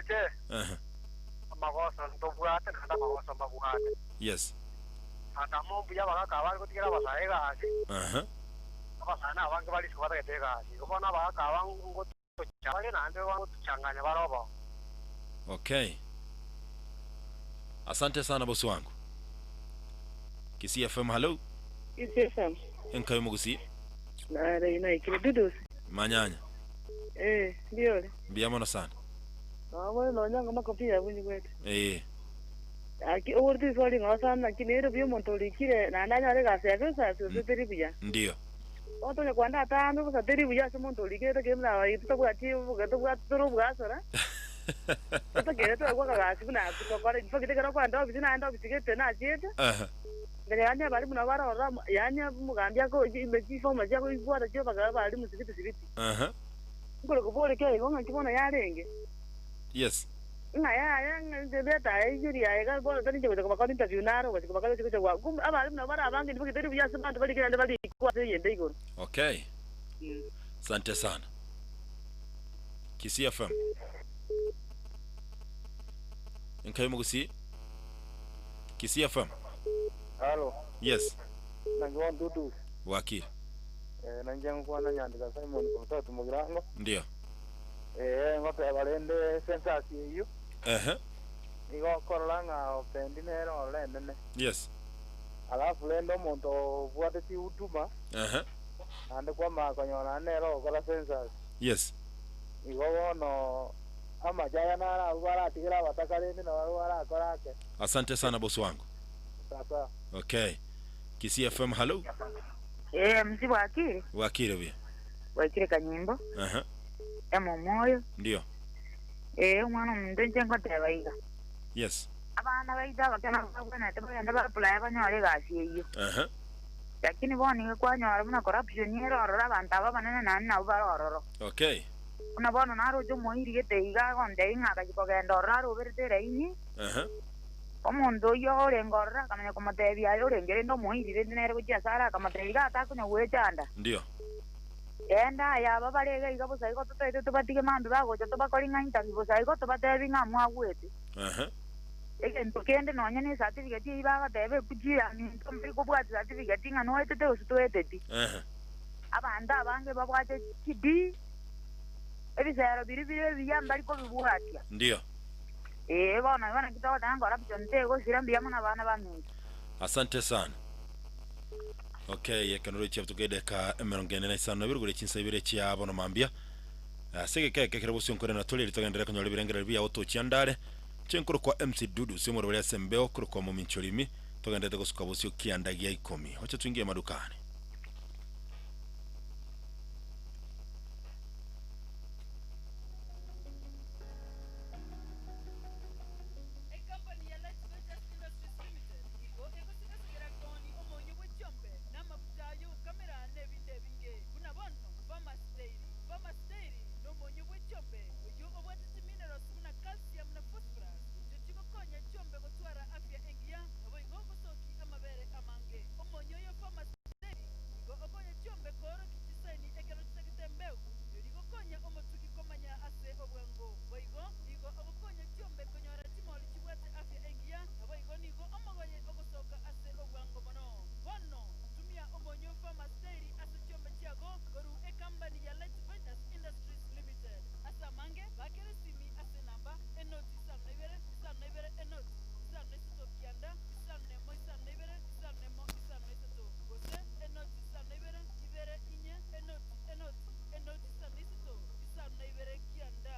Oroche, Aha. amagoso ntobwate naende amagoso mbabwate. Yes. Ata amo mbuya abagaka aba bare gotigera abasae egasi, Aha. abasae nabange bare isiko batagete egasi. Igo bono abagaka aba ngotocha bare naende bagotochanganya bare obo. Okay. Asante sana bosi wangu. Kisii FM, hello. Kisii FM. Enkayo mogusii. Nare naikire Dudusi. Manyanya. Eh, mbiore. Mbuya mono sana. Nabo nonya ngoma kopi ya bunyi gwete. Eh. Aki oborete iswali ng'o sana naki nere buya omonto orikire naende anyore egasi yake gose gose teri buya. Ndio. Otonya kwanda atambe bosa teri buya ase omonto orikire takeri buna abaito tobwati oboga tobwati tore obwasora. Totakere toegwe akagasi buna abwo tokore in fact ekero okoenda ofisi naende ofisi gete nachiete. Aha. Mbere yaani abalimu nabo bare ororo amo yaani omogambi ako ime chiform chia koibwata chiobaka abalimu sibiti sibiti. Aha. Nkore koboria kera igo ng'aki bono yarenge. Yes. Ng'a yaya ng'a inche beta aye igeria aye iga bono tari inche gocha kobakora interview naro gocha kobakora gocha gocha gwa kumbe abalimu nabo bare abange nigo teri buya ase abanto barikire naende barikwa ase eyende igoro. Okay. Sante sana. Kisii FM. Enkai Omogusii. Kisii FM. Halo, Yes. naki bono Dudus? Bwakire. Eh, nainche nkwana Nyandika Simon korwa South Mugirango. Ndio. Eh, ngoteba rende census eyio Ehe. nigo okorora ng'a opendi nere ororo enene. Yes. Alafu rende omonto obwate chihuduma Ehe. naende kwamanya konyora naende nere ogokora census. Yes. Igo bono amache aya naro abwo baratigere abataka rende nabarabwo barakore ake. Asante sana boss wangu. Sasa. Okay. Kisii FM, hallo. Ee, MC bwakire? Bwakire buya. Bwakire kanyimbo. Aha. Emo omoyo. Ndio. Ee, omwana ominto inche ngoteba iga. Yes. Abana baito abake nabo babwenerete bagende ba apply banyore egasi eyio. Aha. Lakini bono iga kwanyora buna corruption ere ororo abanto aba abanene naende nabwo bare ororo. Okay. Buna bono naroche omoiri gete iga agontebia ng'a agachia kogenda ororo aroberete eraini, Aha. omonto oyio orenge ororo akamanya komotebia aye orenge rende omoiri rende nere gochia asare akamotebia iga atakonya goechanda. Ndio. Genda aye aba bare iga iga bosa igo totaete tobatige mambia bagocha tobakore ng'a interview bosa igo tobatebi ng'a mwagwete. Aha. Egento kende nonya ne certificate eyio bagoteba ekuchie ya minto mbari kobwati certificate ng'a noetete gose toeteti. Aha. Abanto abange babwate chidii, ebisero biria bire ebiya mbari kobibwatia. Ndio. Ee, bono igo naki togoteba corruption tegosira mbuya mono abana baminto. Asante sana. Okay, ekenuro echi tuke edeka emerongo ene na isano na ibere gure chinsa ibere chia bono mambia. Ase egeka eke kere bosio nkore na tore togenderere konyora ebirengererio biao tochia ndare. Chinkoro kwa MC Dudu ase omoroberi ase embeo korokwa mominchorimi togenderete gosuka bosio kianda gia ikomi. Oche twingie madukani. Ecompany ya Light Ventures Industries Limited igo egosigasegera kooni omonyo bwe chiombe, na amafuta ay'ogokamera na ebinde ebinge, buna bono Farmers Dairy. Farmers Dairy nomonyo bwe chiombe oyio obwate chiminerals buna calcium na phosphorus echio chigokonya chiombe gotwara afya engiya naboigo gosoki amabere amange. Omonyo oyo Farmers Dairy nigo okonya chiombe koorokia chisaini ekero chitagete embeo, erio gokonya omotugi komanya ase obwango. Boigo nigo ogokonya chiombe konyora chimori chibwate afya engiya, naboigo nigo omogoye ogosoka ase obwango mono. Bono tumia omonyo o Farmers Dairy ase chiombe chiago korwa ekambani ya Light Ventures Industries Limited. Ase amange, bakera esimi ase enamba, enoti isano na ibere, isano na ibere, enoti, isano na isato kianda, isano na emo isano na ibere, isano na emo isano na isato, gose enoti isano na ibere, ibere inye, enoti, enoti, enoti isano na isato, isano na ibere kianda.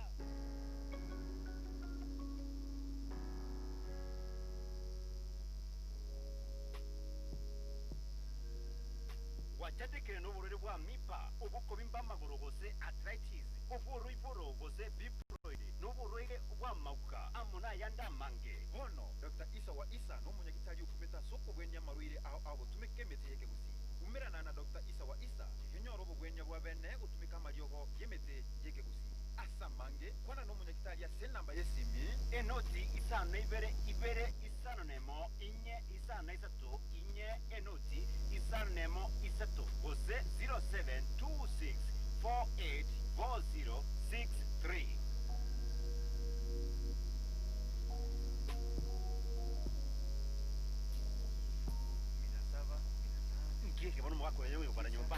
Gwachandekire noborwaire bwa mipa, obokobimba amagoro gose arthritis, obw'oroiboro gose fibroid, na oborwaire bw'amauga, amo nayande amange. Bono, Doctor Isa wa Isa nomonyagitari okumete ase okobwenia amarwaire ao agotumeka emete y'ekegusii. Umerana na Doctor Isa wa Isa erio onyore obogwenia bwa bene gotumeka amariogo y'emete y'ekegusii. Ase amange, kwana nomonyagitari ase enamba y'esimi. Enoti isano na ibere ibere isano na emo inye isano na isato inye enoti isano na emo isato gose 0726484063.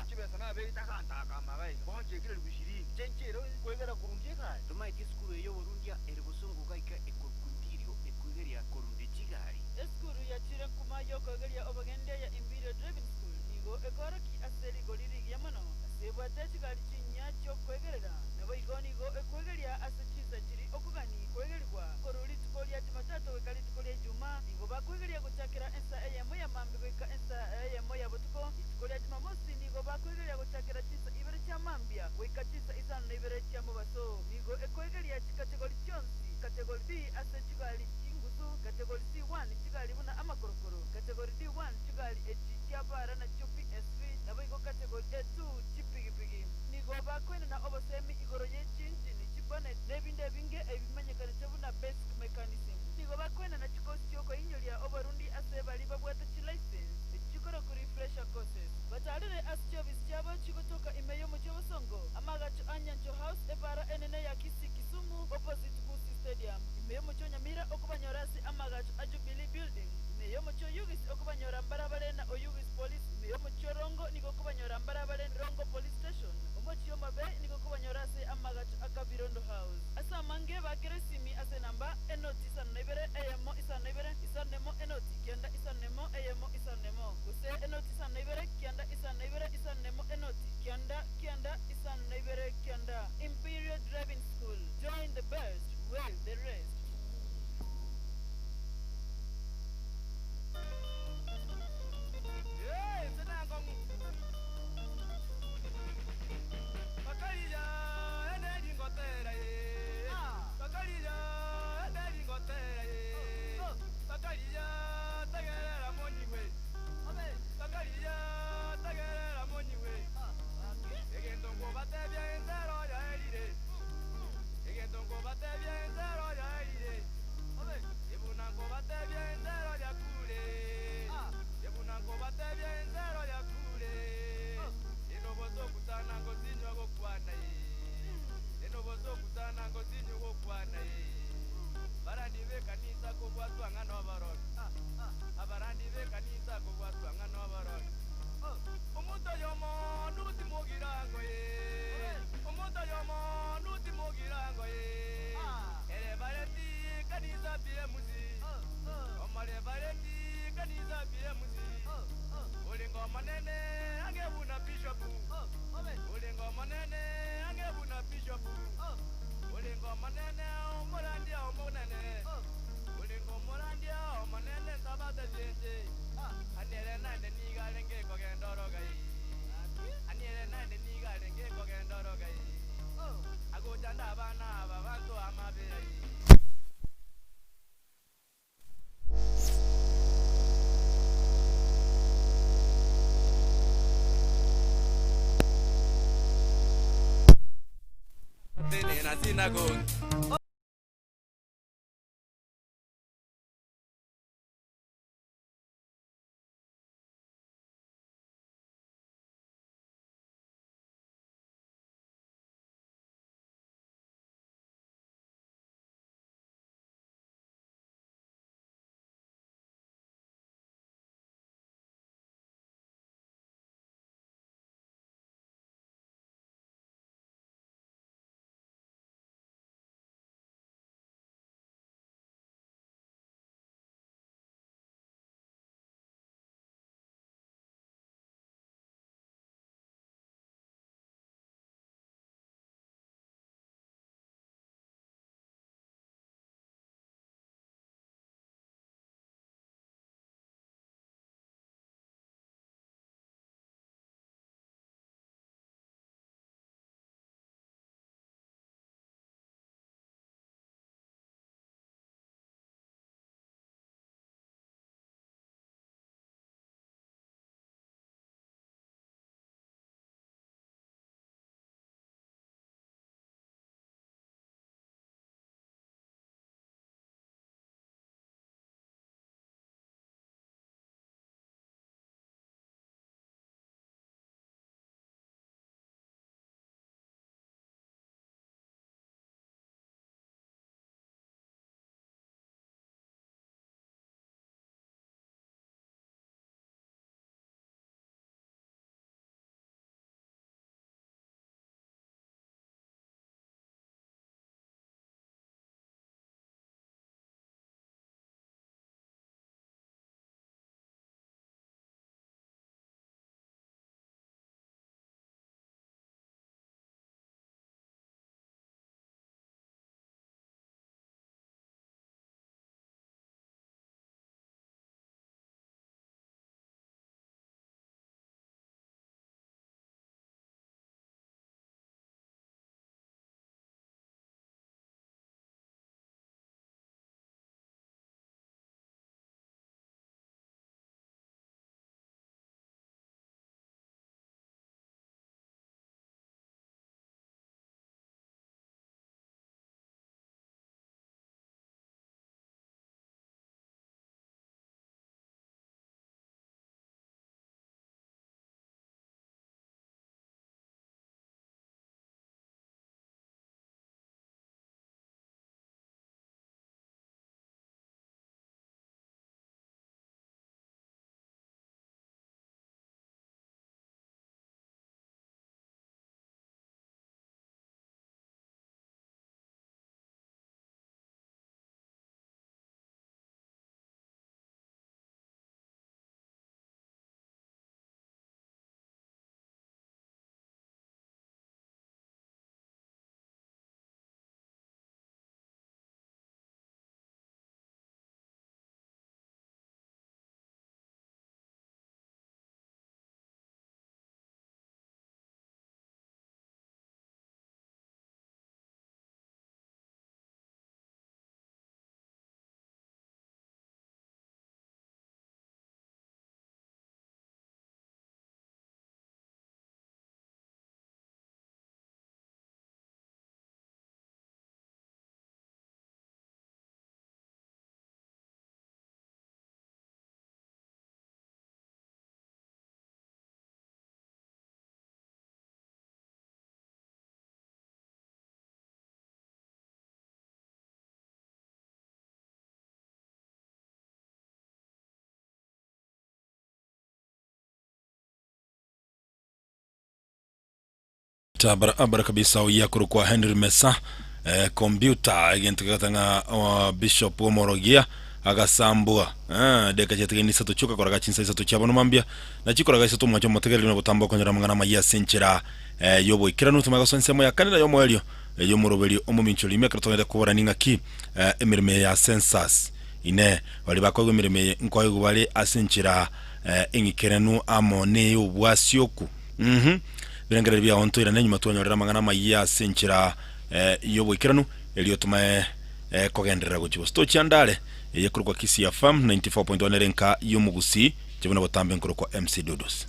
Chibesa nabegete agantaka amagaino. Bonchekire elfu ishirini. Chenchire kwegera korundia egari. Tomaeti esukuru eye y'oborundia ere bosongo gaika ekokundirio ekwegeria korundia chigari. Esukuru yachire nkuma y'okoegeria obogendia ya Imperial Driving School nigo ekooroki ase rigori rigiya mono ase ebwate chigari chinyia chi'okoegerera. Naboigo nigo ekoegeria ase chinsa chiri okogani koegerigwa korwa rituko ria Jumatatu goika rituko ria Ijumaa. Nigo bakoegeria gochakera ensa eyemo ya mambia goika ensa eyemo ya botuko. Rituko ria Jumamosi nigo bakoegeria gochakera chinsa ibere chia mambia goika chinsa isano na ibere chia mobaso. Nigo ekoegeria chikategori chionsi, Category B ase chigari chingusu, Category C1 chigari buna amakorokoro, Category D1 chigari echi chia bara nachio PSV, naboigo Category A2 chipigipigi. Nigo bakoenena obosemi igoro ye chiinjini, chibonet, na ebinde ebinge ebimanyekanete buna basic mechanism. Nigo bakoenena chikosi chiokoinyoria oborundi ase baria babwate chilicense echi chikorokwa refresher courses. Batarire ase chiofisi chiabo chigotoka ime y'omochie o Bosongo, amaagacho a Nyancho House, epaara enene ya Kisii Kisumu, opposite Gusii Stadium. Ime y'omochie o Nyamira okobanyora ase amaagacho a Jubilee Building. Ime y'omochie o Yugis okobanyora mbarabare na Oyugis Police. Ime y'omochie o Rongo nigo okobanyora mbarabare Rongo Police Station. Omochie o Mabe nigo okobanyora ase amaagacho a Kabirondo House. Ase amange bakere esimi ase enamba, enoti isano na ibere, eyemo, isano na ibere, isano na emo, enoti, kianda, isano na emo, eyemo, isano na emo, gose enoti isano na ibere, kianda, isano na ibere, isano na emo, enoti, kianda, kianda, isano na ibere, kianda. Imperial Driving School, join the best, wave the rest. Synagogue. Barabara kabisa oya korokwa Henry Mesa eh, computer egento kegata ng'a uh, Bishop Omorogia agasambwa eh, deka chiatigani isato chioka koraga chinsa isato chia bono mambia na chikoraga isato omwancho omotegereri na botambe okonyora amang'ana amaya ase enchera eh, y'oboikeranu tumanye gosoa ensemo ya kane na y'omoerio eh, y'omoroberi omominchori ime ekero togende koborani ng'aki eh, emeremo eye ya census ine baria bakoigwa emeremo eye nkoigwa bare ase enchera eh, eng'ikeranu amo ney'obwasioku Mhm. Birengererio biao ntoirane nyuma twanyorera amang'ana amayia ase enchera eh, y'oboikeranu, erio tomae eh, kogenderera gochia gose tochia ndare eye ekorokwa Kisii FM 94.1 ere enka y'omogusii inche buna botambe nkorokwa MC Dudus.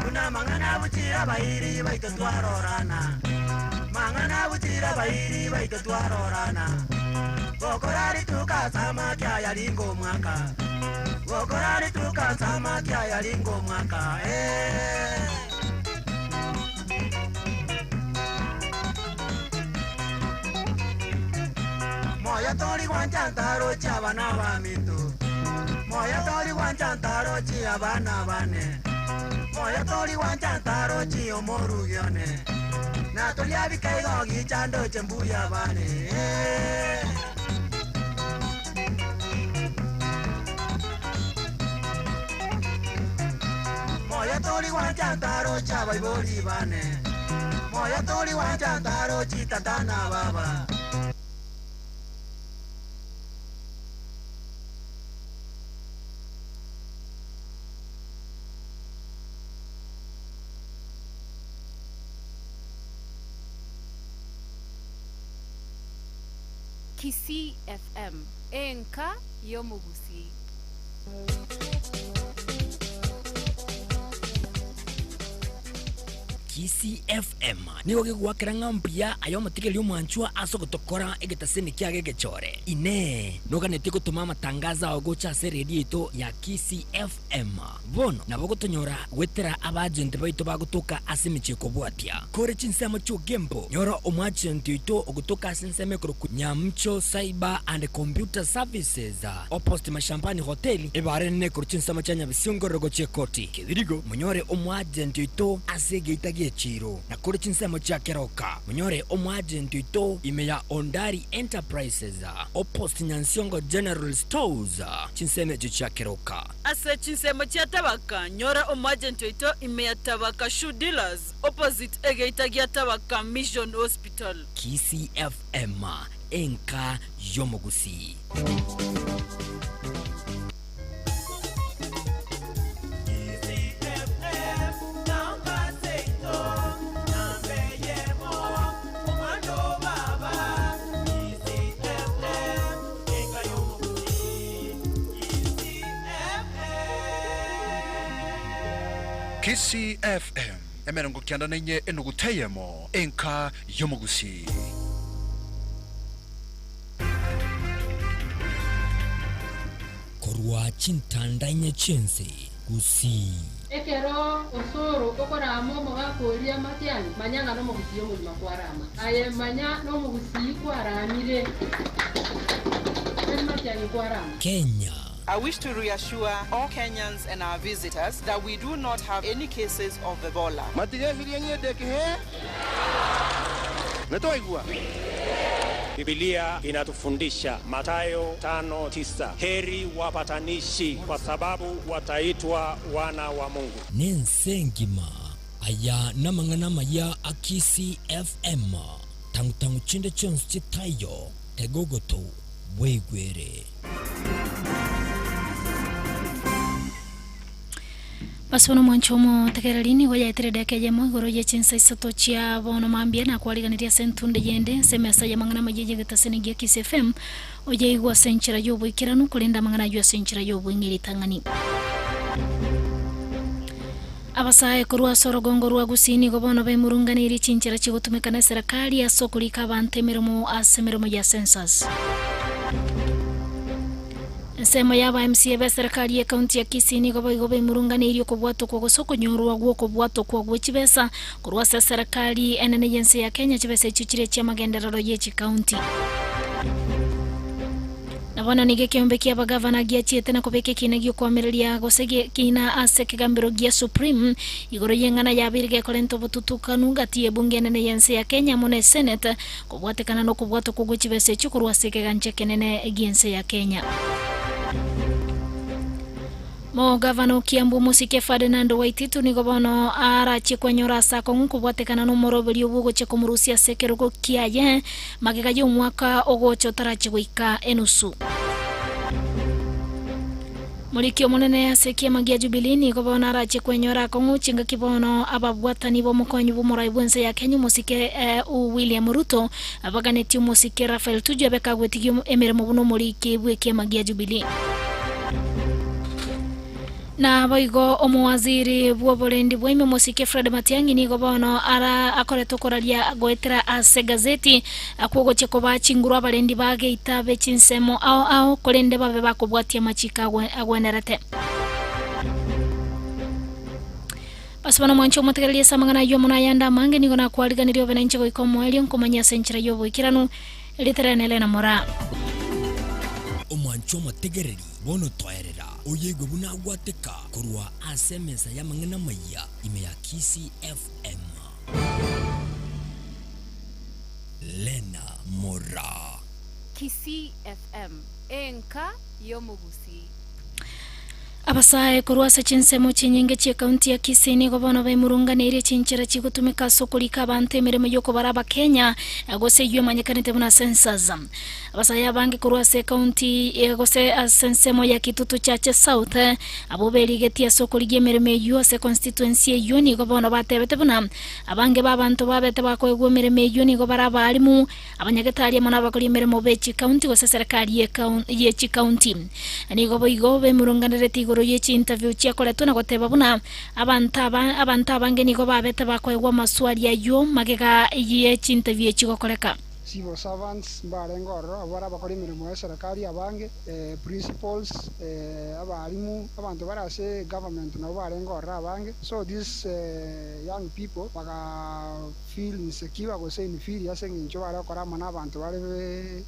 Buna amang'ana abuchire abairi baito twarorana, Mang'ana abuchire abairi baito twarorana, Gokora rituko ase amaki aya ringa omwaka, Gokora rituko ase amaki aya ringa omwaka, eh. Moyo tori gwancha ntarochi abana abaminto, Moyo tori gwancha ntarochi abana bane, Moyo tori gwancha ntarochi omorugi one, Natoria bikaigo gicha ndoche mbuya bane. Moyo tori gwancha ntarochi abaibori bane, Moyo tori gwancha ntarochi tata na baba. Kisii FM, enka y'omogusii. Kisii FM nigo gegoakera ng'a mbuya aye omotigereria omwanchwa ase ogotokora egetaseni kiago egechore. Inee! Noganetie gotoma amatangazo ao gocha ase eredio yaito ya Kisii FM? Bono nabo gotonyora goetera abaagenti baito bagotoka ase emechie ekobwatia. Kore chinsemo chi'ogembo, nyora omoagenti oito ogotoka ase ensemo ekorokwa Nyamcho Cyber and Computer Services, opposite Mashambani Hotel, ebare enene korwa chinsemo chia Nyabisiongo gochia Ekoti. Kebirigo, monyore omoagenti oito ase egeita gi'echiiro, na kore chinsemo chia Keroka, monyore omoagenti oito ime ya Ondari Enterprises, opposite Nyansiongo General Stores, chinsemo echio chia Keroka. Ase chinsemo chia Tabaka, nyora omoagenti oito ime ya Tabaka Shoe Dealers, opposite egeita gia Tabaka Mission Hospital. Kisii FM, enka y'omogusii. Kisii FM, emerongo kianda na inye enuguta eyemo, enka y'omogusii. Korwa chintanda inye chi'ense, Gusii. Ekero osoro okorama omogaka oria matiang'i, manya ng'a nomogusii omogima kwarama. Aye manya nomogusii kwaramire, tari matiang'i kwarama. Kenya. I wish to reassure all Kenyans and our visitors that we do not have any cases of Ebola. Matigesiria ng'ende ekehe? Nitwaigua? Biblia inatufundisha Mathayo 5:9, heri wapatanishi kwa sababu wataitwa wana wa Mungu. Nense engima. Aya namang'ana amaya a Kisii FM. Tang'u-tang'u chinde chionsi chitaiyo, tega ogoto bweigwere. Ase bono omwancho omotegereri nigo yaetire edaka eyemo igoro ye chinsa isato chia bono mambia na kwariganirie ase entunde yende ase emesa y'amang'ana amayia y'egetaseni gia Kisii FM oyeigwe ase enchera y'oboikeranu korende amang'ana ayio ase enchera y'obweng'e ritang'ani. Abasae korwa ase orogongo rwa Gusii nigo bono bemurunganeirie chinchera chigotumeka neserekari ase okorika abanto emeremo ase emeremo ya census. Ensemo ya aba MCA be serikali ye county ya Kisii nigo boigo baimurunganeirie okobwatokwa gose okonyorwa gw'okobwatokwa gwe chibesa korwa ase eserekari enene y'ense ya Kenya chibesa echio chire chi'amagenderero ye chikaunti. Na bono nigo ekeombe ki'abagavana giachiete na kobeka ekiina gi'okoamereria gose ekiina ase ekegambero gia Supreme igoro y'eng'ana yabeire gekorenta obotutukanu gati y'ebunge enene y'ense ya Kenya amo ne Senate Kobwatekana nokobwatokwa gwe chibesa echio korwa ase ekegancha ekenene gi'ense ya Kenya. Mogavana o Kiambu omosike Ferdinand Waititu nigo bono arachie kwenyora ase akong'u kobwatekana nomoroberio bw'ogochia komorusia ase ekerogo kiaye magega y'omwaka ogocha otarachie goika enusu. Moriki omonene ase ekiama gia Jubilee nigo bono arachie kwenyora akong'u chingaki bono ababwatani b'omokonyi bw'omorai bw'ense ya Kenya omosike William Ruto baganetie omosike Raphael Tuju abe kagwetigia emeremo buna omoriki bw'ekiama gia Jubilee. Naboigo omowaziri bw'oborendi bwaime omosike Fred Matiang'i nigo bono ara akorete okoraria goetera ase gazeti Akwo gochia kobaa chinguru abarendi ba geita be chinsemo ao ao, korende babe bakobwatia amachiiko agwenerete. Ase bono mwanche omotegererie ase amang'ana ayio amo nayande amange, nigo nakwariganirie obe nainche goika omoerio, nkomanye ase enchera y'oboikeranu, erieta riane Elena Moraa. Omwanche omotegereri bono toerera, oyeigwe buna agwateka korwa ase emesa y'amang'ana amayia ime ya Kisii FM. Lena Moraa. Kisii FM, enka y'omogusii. Abasae korwa ase chinsemo chinyinge chi'ekaunti ya Kisii nigo bono baimurunganeirie chinchera chigotumeka ase okorika abanto emeremo y'okobara abakenya gose eyio emanyekanete buna census. Abasae abange korwa ase ekaunti gose ase ensemo ya Kitutu Chache South abwo berigetie ase okorigia emeremo eyio ase constituency eyio nigo bono batebete buna Abange b'abanto babete bakoegwa emeremo eyio nigo bare abaalimu, abanyagetari amo nabakori emeremo be chikaunti gose eserekari ye chikaunti. Nigo boigo bemurunganereti igoro ye chiinterview chiakoretwe na goteba buna abanto aba abanto abange nigo babete bakoegwa amaswali ayio magega ye chiinterview echi gokoreka. Civil servants mbarenge ororo, abwo bare abakori emeremo y'eserekari abange, principals, abalimu, abanto bare ase government nabo barenge ororo abange. So these young people baga feel insecure gose inferior ase eng'encho bare gokora amo na abanto bare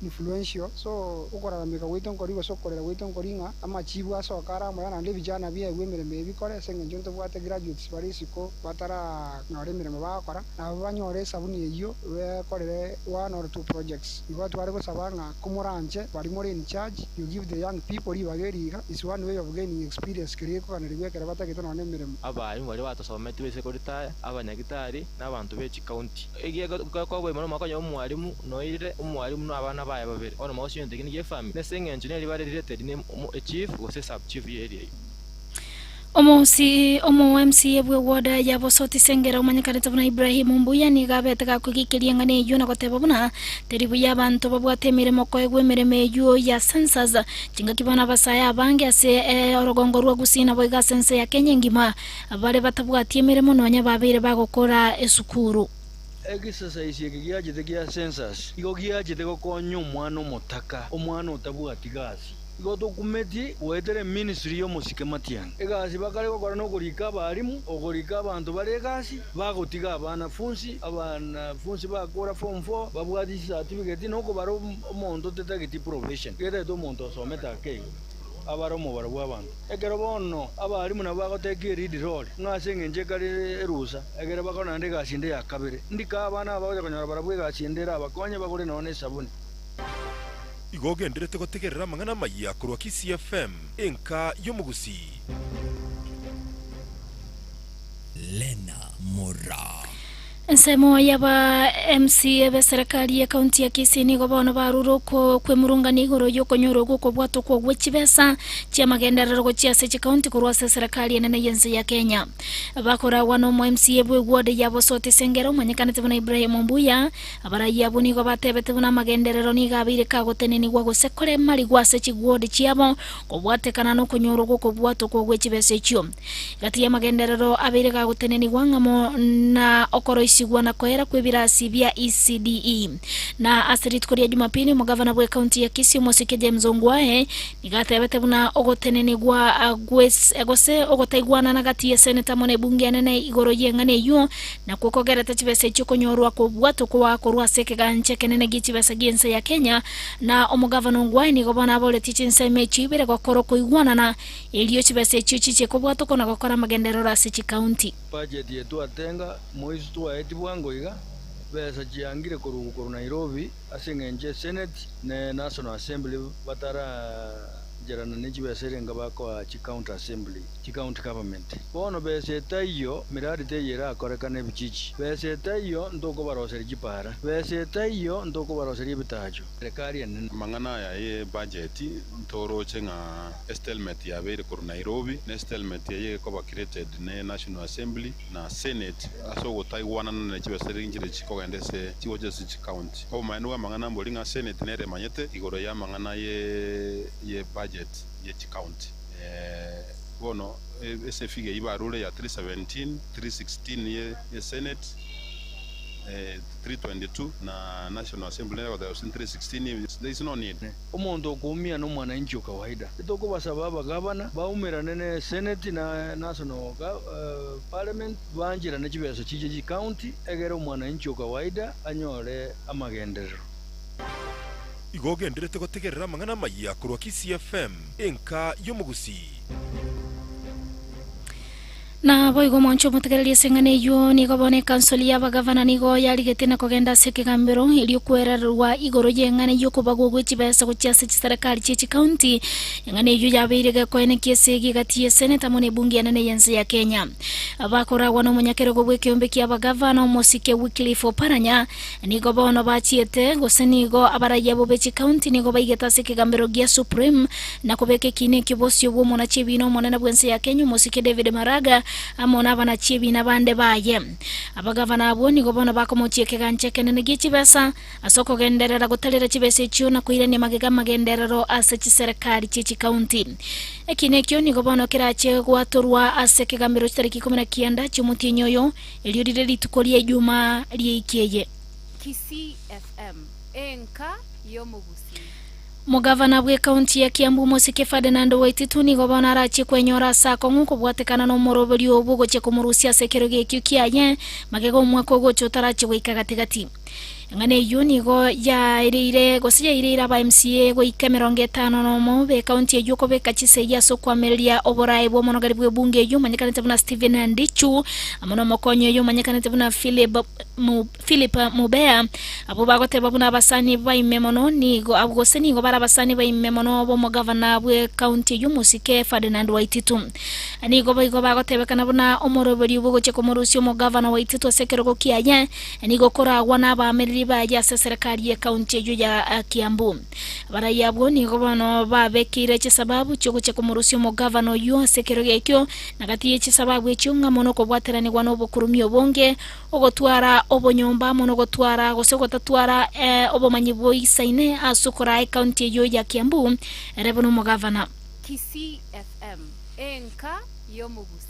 influential. So okorarameka gwaito nkori gose okorera gwaito nkori ng'a amachibu asoke are amaya naende ebijana biaegwe emeremo eye bikore ase eng'encho ntobwate graduates bare isiko bataranyora emeremo bagokora. Nabo banyore esabuni eyio bekorere one or two projects. Igo tware gosaba ng'a komoranche baria more in charge, you give the young people ribaga eri iga, is one way of gaining experience keria gekoganerigwa ekero batagete nonya nemeremo. Abalimu baria batosometigwe ase koritaya, abanyagitari, na abanto be chikaunti. Ekiagera koboima nomwaka omwalimu noirire omwalimu na abana baye babere, bono mogochia egento ekio negie efamiri. Nase eng'encho neri bare related ne echief gose sub chief ye area eyio. Omosi omo MCA bwe ward ya Bosoti Sengera omanyekanete buna Ibrahim Mbuya nigo abete gakoigikeria eng'ana eyio na goteba buna teri buya abanto babwate emeremo koegwa emeremo eyio ya census chingaki bono abasae abange ase orogongo rwa Gusii naboigo ase ense ya Kenya engima bare batabwati emeremo nonya babeire bagokora esukuru. Egesasaisi eke giachete gia census igo giachete gokonya omwana omotaka, omwana otabwati gasi. Igo tokumeti goetera eministry y'omosike Matiang'i. Egasi bakare gokora nokorika abalimu, okorika abanto bare egasi, bagotiga abanafunsi, abanafunsi bakora form four babwate chicertificate nokobara omonto otetageti probation, getagete omonto osomete ake igo abare omobaro bw'abanto. Ekero bono abalimu nabo bagoteka elead role ng'a ase eng'encho ekare erusa ekero bakora naende egasi ende ya kabere, ndika abana aba bagocha konyora barabwo egasi ende erabakonye bagore nonya na esabuni. Igo ogenderete gotegerera amang'ana amayia korwa Kisii FM, enka y'omogusii. Lena Moraa. Ensemo y'aba MCA b'eserekari y'ekaunti ya Kisii nigo bono barure oko kwemurungania igoro y'okonyora ogw'okobwatwa okwo gwe chibesa chi'amagenderero gochia ase chikaunti korwa ase eserekari enene y'ense ya Kenya. Bakoragwa n'omo MCA bw'eward ya Bosoti Sengera omanyekanete buna Ibrahim Mbuya, Abarai abwo nigo batebete buna amagenderero nigo abeire kagotenenigwa gose koremarigwa ase chigwodi chiabo kobwatekana nokonyorwa gw'okobwatwa okwo gwe chibesa echio. Gati y'amagenderero abeire gagotenenigwa ng'amo na okoroisia. okoroisigwa na koera kw'ebirasi bia ECDE. Na ase rituko ria Jumapili omogavana bw'ekaunti ya Kisii omosike James Ongwae nigo atebete buna ogotenenigwa gose ogotaigwanana gati ye seneta amo nebunge enene igoro y'eng'ana eyio nakwo kogerete chibesa echio konyorwa kobwatokwa korwa ase ekegancha ekenene gie chibesa gi'ense ya Kenya na omogavana Ongwae nigo bono aboretie chinsemo echio ibere gokora okoigwanana erio chibesa echio chiche kobwatokwa na gokora amagenderero ase chikaunti. Budget eye twatenga moiso twaeti bwango iga, besa chiangire korwa korwa Nairobi ase eng'encho e Senate ne National Assembly bataracherana ne chibesa erenga bakoa chi county assembly, chi county government. Bono besa etaiyo miradi teiyo erakorekane ebichichi, besa etaiyo ntokobaroseria chipara, besa etaiyo ntokobaroseria ebitacho. Serikali enene. Amang'ana aya ye budget ntoroche ng'a estalement yabeire korwa Nairobi, na estalement eye egekoba created ne National Assembly na Senate ase ogotaigwanana ne chibesa rinchire chikogenda ase chigocha ase chicounty. Obomaene bwa amang'ana mbori ng'a Senate nere emanyete igoro ya amang'ana ye ye budget ye chicounty. Bono ase efigure eyio barure ya 317, 316 ye ye Senate, 322 na National Assembly nere egoteba gose 316, there is no need. Omonto okoumia nomwananchi o kawaida. Titokobasaba abagavana baumerane ne Senate na National Parliament bancherane chibesa chiche chicounty egere omwananchi o kawaida anyore amagenderero. Igo ogenderete gotegerera amang'ana amayia korwa Kisii FM, enka y'omogusii. Naboigo omonche omotegererie ase eng'ana eyio, nigo bono ekansoli y'abagavana nigo yarigetie na kogenda ase ekegambero, erio kwererwa igoro y'eng'ana y'okobagwa gwe chibesa gochia ase chiserekari chie chikaunti. Eng'ana eyio yabeire gekoenekia esegi egati y'eseneta amo n'ebunge enene y'ense ya Kenya. Bakoragwa nomonyakerogo bw'ekeombe ki'abagavana omosike Wycliffe Oparanya, nigo bono bachiete, gose nigo abaraiyo abwo be chikaunti nigo baigete ase ekegambero gia Supreme na kobeka ekiina ekio bosio bw'omonachi ebiina omonene bw'ense ya Kenya, omosike David Maraga, amo nabanachi ebiina bande baye. Abagavana abwo nigo bono bakomochia ekegancha ekenene gie chibesa ase okogenderera gotarera chibesa echio na koirania magega amagenderero ase chiserekari chie chikaunti. Ekiina ekio nigo bono kerache gwatorwa ase ekegambero chitariki 19 chi'omotienyi oyo, erio rire rituko ria Ijuma ri'eiki eye. Kisii FM, enka y'omogusii. Omogavana bw'ekaunti ya Kiambu omosike Ferdinand Waititu nigo bono arachie kwenyora ase akong'u kobwatekana nomoroberio obwo ogochia komorusia ase ekerogo ekio kiaye magega omwaka ogocha otarachie goika gati-gati. Eng'ana eyio nigo yaereire gose yaireire aba MCA goika emerongo etano nomo b'ekaunti eyio kobeka chisegi ase okoamereria oborae bw'omonogari bw'ebunge eyio omanyekanete buna Stephen Ndichu amo nomokonyi oye omanyekanete buna Philip Philip Mubea, abwo bagoteba buna abasani baime mono nigo abwo gose nigo bare abasani baime mono b'omogavana bw'ekaunti eyio omosike Ferdinand Waititu. Nigo boigo bagotebekana buna omoroberio bw'ogochia komorusia omogavana Waititu ase ekerogo kiaye nigo koragwa n'abaamereri baye ase eserekari y'ekaunti eyio ya Kiambu. Abarai abwo nigo bono babekeire chisababu chi'ogochia komorusia omogavana oyio ase ekerogo ekio, na gati ye chisababu echio ng'amo nokobwateranigwa nobokurumi obonge Ogotwara obonyomba amo nogotwara gose ogotatwara obomanyi boisaine ase okoraa ekaunti eyio ya Kiambu, ere buna omogavana. Kisii FM, enka y'omogusii.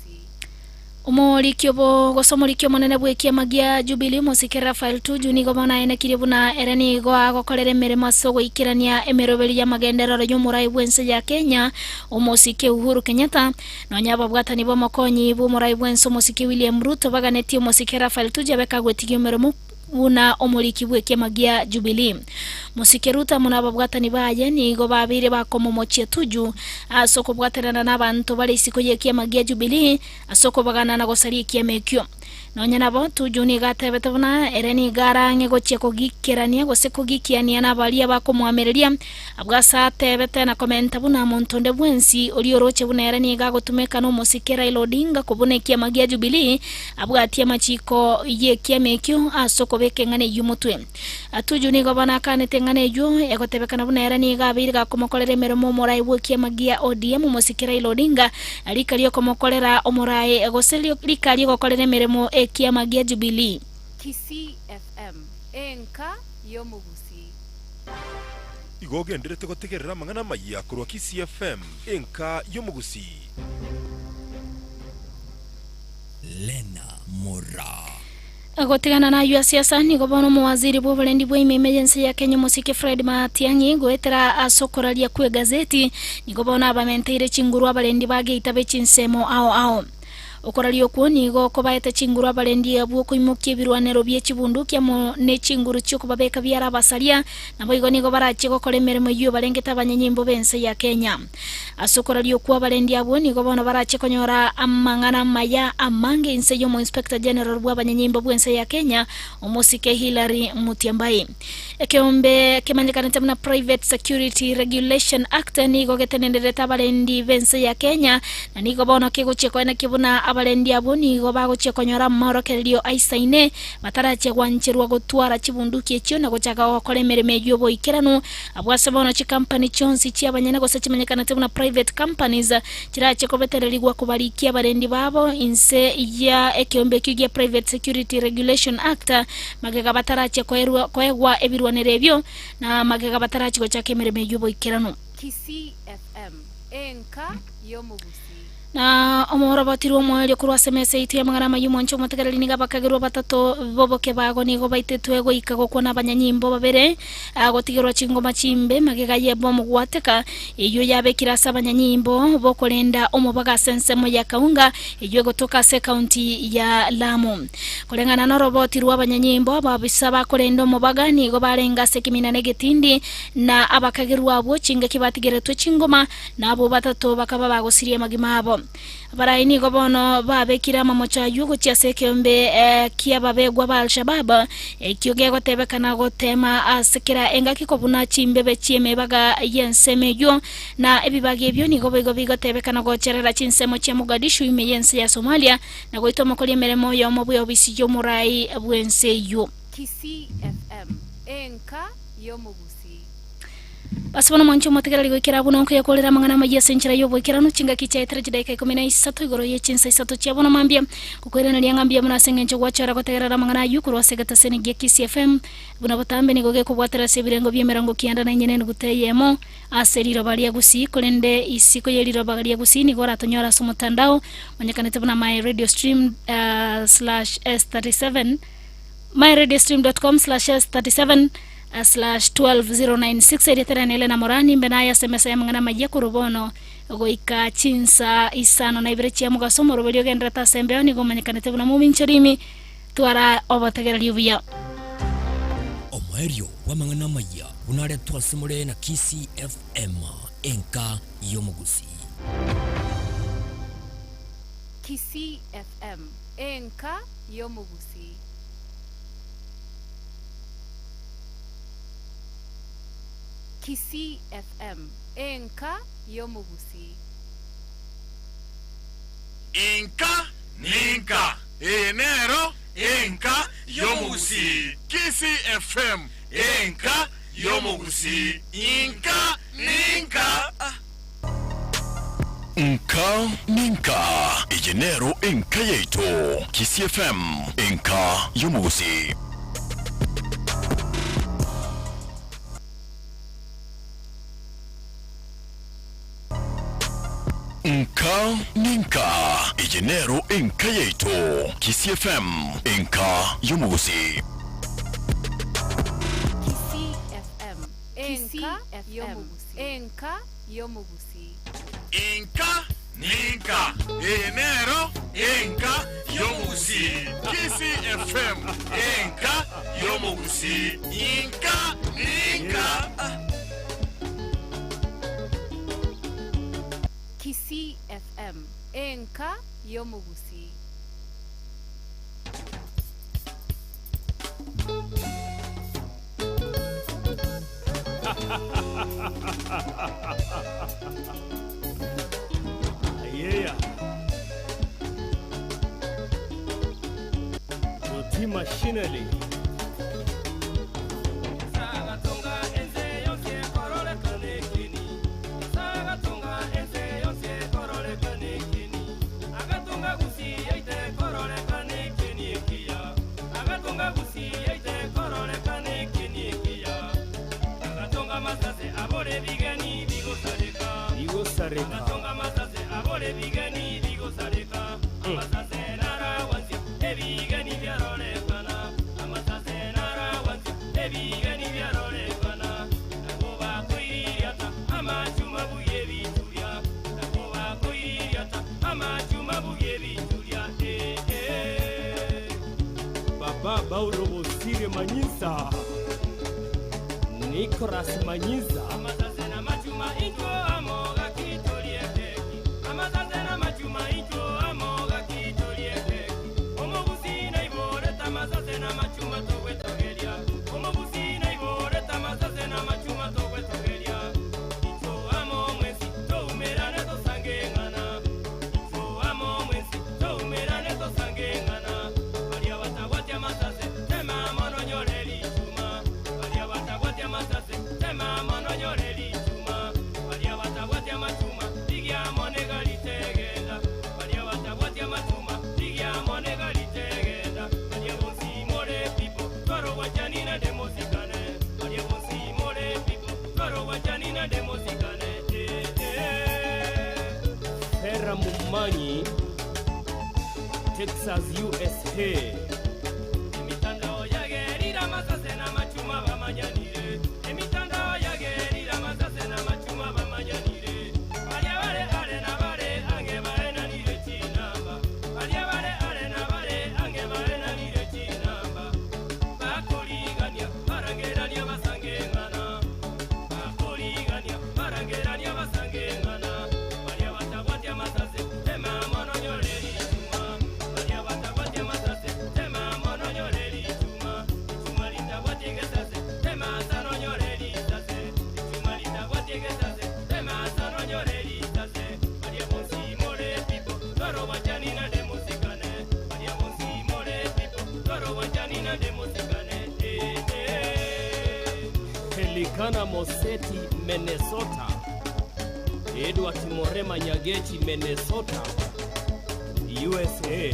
Omoriki obo gose omoriki omonene bw'ekiama gia Jubilee omosike Raphael Tuju nigo bono aenekirie buna ere nigo agokorera emeremo ase ogoikerania emeroberio y'amagenderero y'omorai bw'ense ya Kenya omosike Uhuru Kenyatta Nonya ababwatani b'omokonyi bw'omorai bw'ense omosike William Ruto baganetie omosike Raphael Tuju abe kagwetigia omeremo buna omoriki bw'ekiama gia Jubilee. Mosike Ruto amo nababwatani baye nigo babeire bakomomochia Tuju ase okobwaterana nabanto bare isiko y'ekiama gia Jubilee ase okobagana na gosaria ekiama ekio. Nonya nabo, Tuju nigo atebete buna ere nigo arang'e gochia kogikerania gose kogikiania nabaria bakomoamereria Abwo ase atebete na komenta buna monto onde bwensi oria oroche buna ere nigo agotumeka nomosike Raila Odinga kobuna ekiama gia Jubilee abwatie amachiko y'ekiama ekio ase okobeka eng'ana eyio motwe. Tuju nigo bono akanete eng'ana eyio egotebekana buna ere nigo abeire gakomokorera emeremo omoraai bw'ekiama gia ODM omosike Raila Odinga rika riokomokorera omoraai gose rika riogokorera emeremo ekiama gia Jubilee. Kisii FM, enka y'omogusii. Igo ogenderete gotegerera amang'ana amayia korwa Kisii FM, enka y'omogusii. Lena Moraa. Gotigana na aywo siasa nigo bono omowaziri bwa oborendi bwa ime ime y'ense ya Kenya omosike Fred Matiang'i goetera ase okoraria kwa egazeti nigo bono abamenteire chinguru abarendi ba geita be chinsemo ao ao. Okoraria okwo nigo kobaete chinguru abarendi abwo koimokia ebirwanero bie chibunduki amo ne chinguru chi'okobabeka biara abasaria naboigo nigo barachie gokora emeremo eyio barengete abanyanyimbo b'ense ya Kenya. Ase okoraria okwo abarendi abwo nigo bono barache konyora amang'ana amaya amange inse y'omoinspector general bw'abanyanyimbo bw'ense ya Kenya, omosike Hillary Mutyambai. Ekeombe kemanyekanete buna Private Security Regulation Act nigo getenenderete abarendi b'ense ya Kenya na nigo bono kegochia koenekia buna abarendi abwo nigo bagochia konyora amaorokererio aisaine batarachia gwancherwa gotwara chibunduki echio na gochaka gokora emeremo eyio boikeranu. Abwo ase bono chikampani chionsi chi'abanyene gose chimanyekanete buna private companies chirache kobetererigwa kobarikia abarendi babo inse ya ekeombe ekio gia Private Security Regulation Act magega batarache koerwa koegwa ebirwanero ebio na magega batarachi gochaka emeremo eyio boikeranu. Kisii FM, enka y'omogusii. Na omooroboti rw'omoerio korwa ase emesa yaito y'amang'ana amayia omwanche omotegereri nigo abakagerwa batato b'obokebago nigo baitetwe goika gokwa nabanyanyimbo babere, agotigerwa chingoma chimbe magega y'ebomu gwateka, eyio yabekire ase abanyanyimbo bokorenda omobaga ase ensemo ya Kaunga eyio egotoka ase ekaunti ya Lamu. Koreng'ana noroboti rw'abanyanyimbo, ababisa bakorenda omobaga nigo barenge ase ekemina na egetindi, na abakagerwa abwo chingaki batigeretwe chingoma Na abwo batato bakaba bagosiria amagima abo. Abarai nigo bono babekire amamocho ayio gochia ase ekeombe ki'ababegwa ba Al-Shabaab, ekio gegotebekana goteema ase kera engaki kobuna chimbebe chi'emebaga y'ensemo eyio, na ebibaga ebio nigo boigo bigotebekana gocherera chinsemo chia Mogadishu ime y'ense ya Somalia, na goita omokori emeremo oyomo bw'eobisi y'omorai bw'ense eyio. Kisii FM, enka y'omogusii. Ase bono mwanche omotegereri goikera abwo nonkoyakorera amang'ana amayia ase enchera y'oboikeranu, chingaki chiaetire chidaeka ikomi na isato igoro ye chinsa isato chia bono mambia, ngokoiraneria ng'a mbuya mono ase engencho gwachora gotegerera amang'ana ayio korwa ase egetaseni gia Kisii FM, buna botambe nigo gekobwatera ase ebirengo bi'emerongo kianda na enyene enuguta eyemo ase riroba ria Gusii, korende isiko ye riroba ria Gusii nigo oratonyore ase omotandao omanyekanete buna my radio stream slash s37 myRadioStream.com/s37 /12096 Erieta riane Elena Morani, imbe naye ase emesa y'amang'ana amayia korwa bono goika chinsa isano na ibere chia mogaso. Omoroberio ogendererete ase embeo nigo omanyekanete buna Momincha Rimi. Twara obotegereri obuya. Omoerio bw'amang'ana amayia buna aretwe ase more na Kisii FM, enka y'omogusii. Kisii FM, enka y'omogusii. Kisii FM, enka y'omogusii. Inka ninka, eye nero enka y'omogusii. Kisii FM, enka y'omogusii. Inka ninka. Nka ninka, eye nero enka yaito. Kisii FM, enka y'omogusii. Nka ninka, eye nero enka yaito. Kisii FM, enka y'omogusii. Kisii FM, enka y'omogusii. Enka y'omogusii. Inka ninka, eye nero enka y'omogusii. Kisii FM, enka y'omogusii. Inka ninka. Kisii FM, enka y'omogusii. Ayeya. Roti machinery. Bigosareka. Mr. Nicholas Manyiza. Amasase n'amacuma icho amoga kitolie keki. Amasase n'amacuma icho amoga kitolie keki. Omogusina iboreta amasase n'amacuma togwetogeria. Omogusina iboreta amasase n'amacuma togwetogeria. Icho amo mwesi toumerane tosangeng'ana. Icho amo mwesi toumerane tosangeng'ana. Baria batagwatia amasase tema mono nyoreri ichuma. Baria batagwatia amasase tema mono nyoreri ichuma. Baria batagwatia amachuma rigia monega ritegenda. Baria batagwatia amachuma rigia monega ritegenda. Baria bonsi more pipo twarogwachanina demosikane. Baria bonsi more pipo twarogwachanina demosikane. Eh, eh. Fera Mumanyi, Texas, USA. Emitandao yagerira amasase n'amacuma bamanyanire. Emitandao yagerira amasase n'amacuma bamanyanire. Baria bare are na bare ange baenanire chinamba. Baria bare are na bare ange baenanire chinamba. Bakorigania barangerania basangeng'ana. Bakorigania barangerania basangeng'ana. Baria batagwatia amasase tema mono nyoreri ichuma. Baria batagwatia amasase tema mono nyoreri ichuma. Ichuma litagwatie gesase tema sano nyoreri isase. Ichuma litagwatie gesase tema sano nyoreri isase. Baria bonsi more pipo twaro bachani na demosikane. Baria bonsi more pipo twaro bachani na demosikane. Eh, eh. Pelikana Moseti, Minnesota. Edward Morema Nyagechi, Minnesota, USA.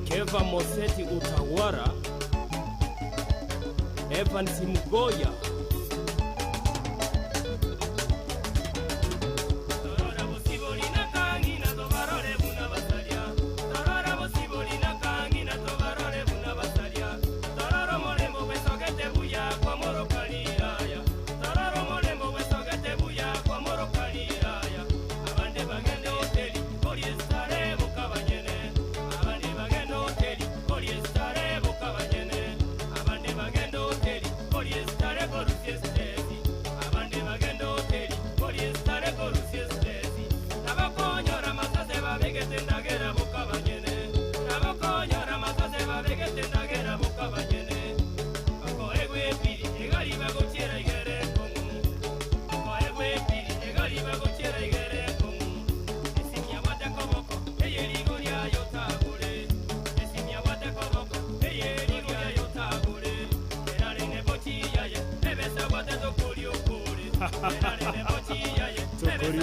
Keva Moseti Utawara, Evans Mugoya,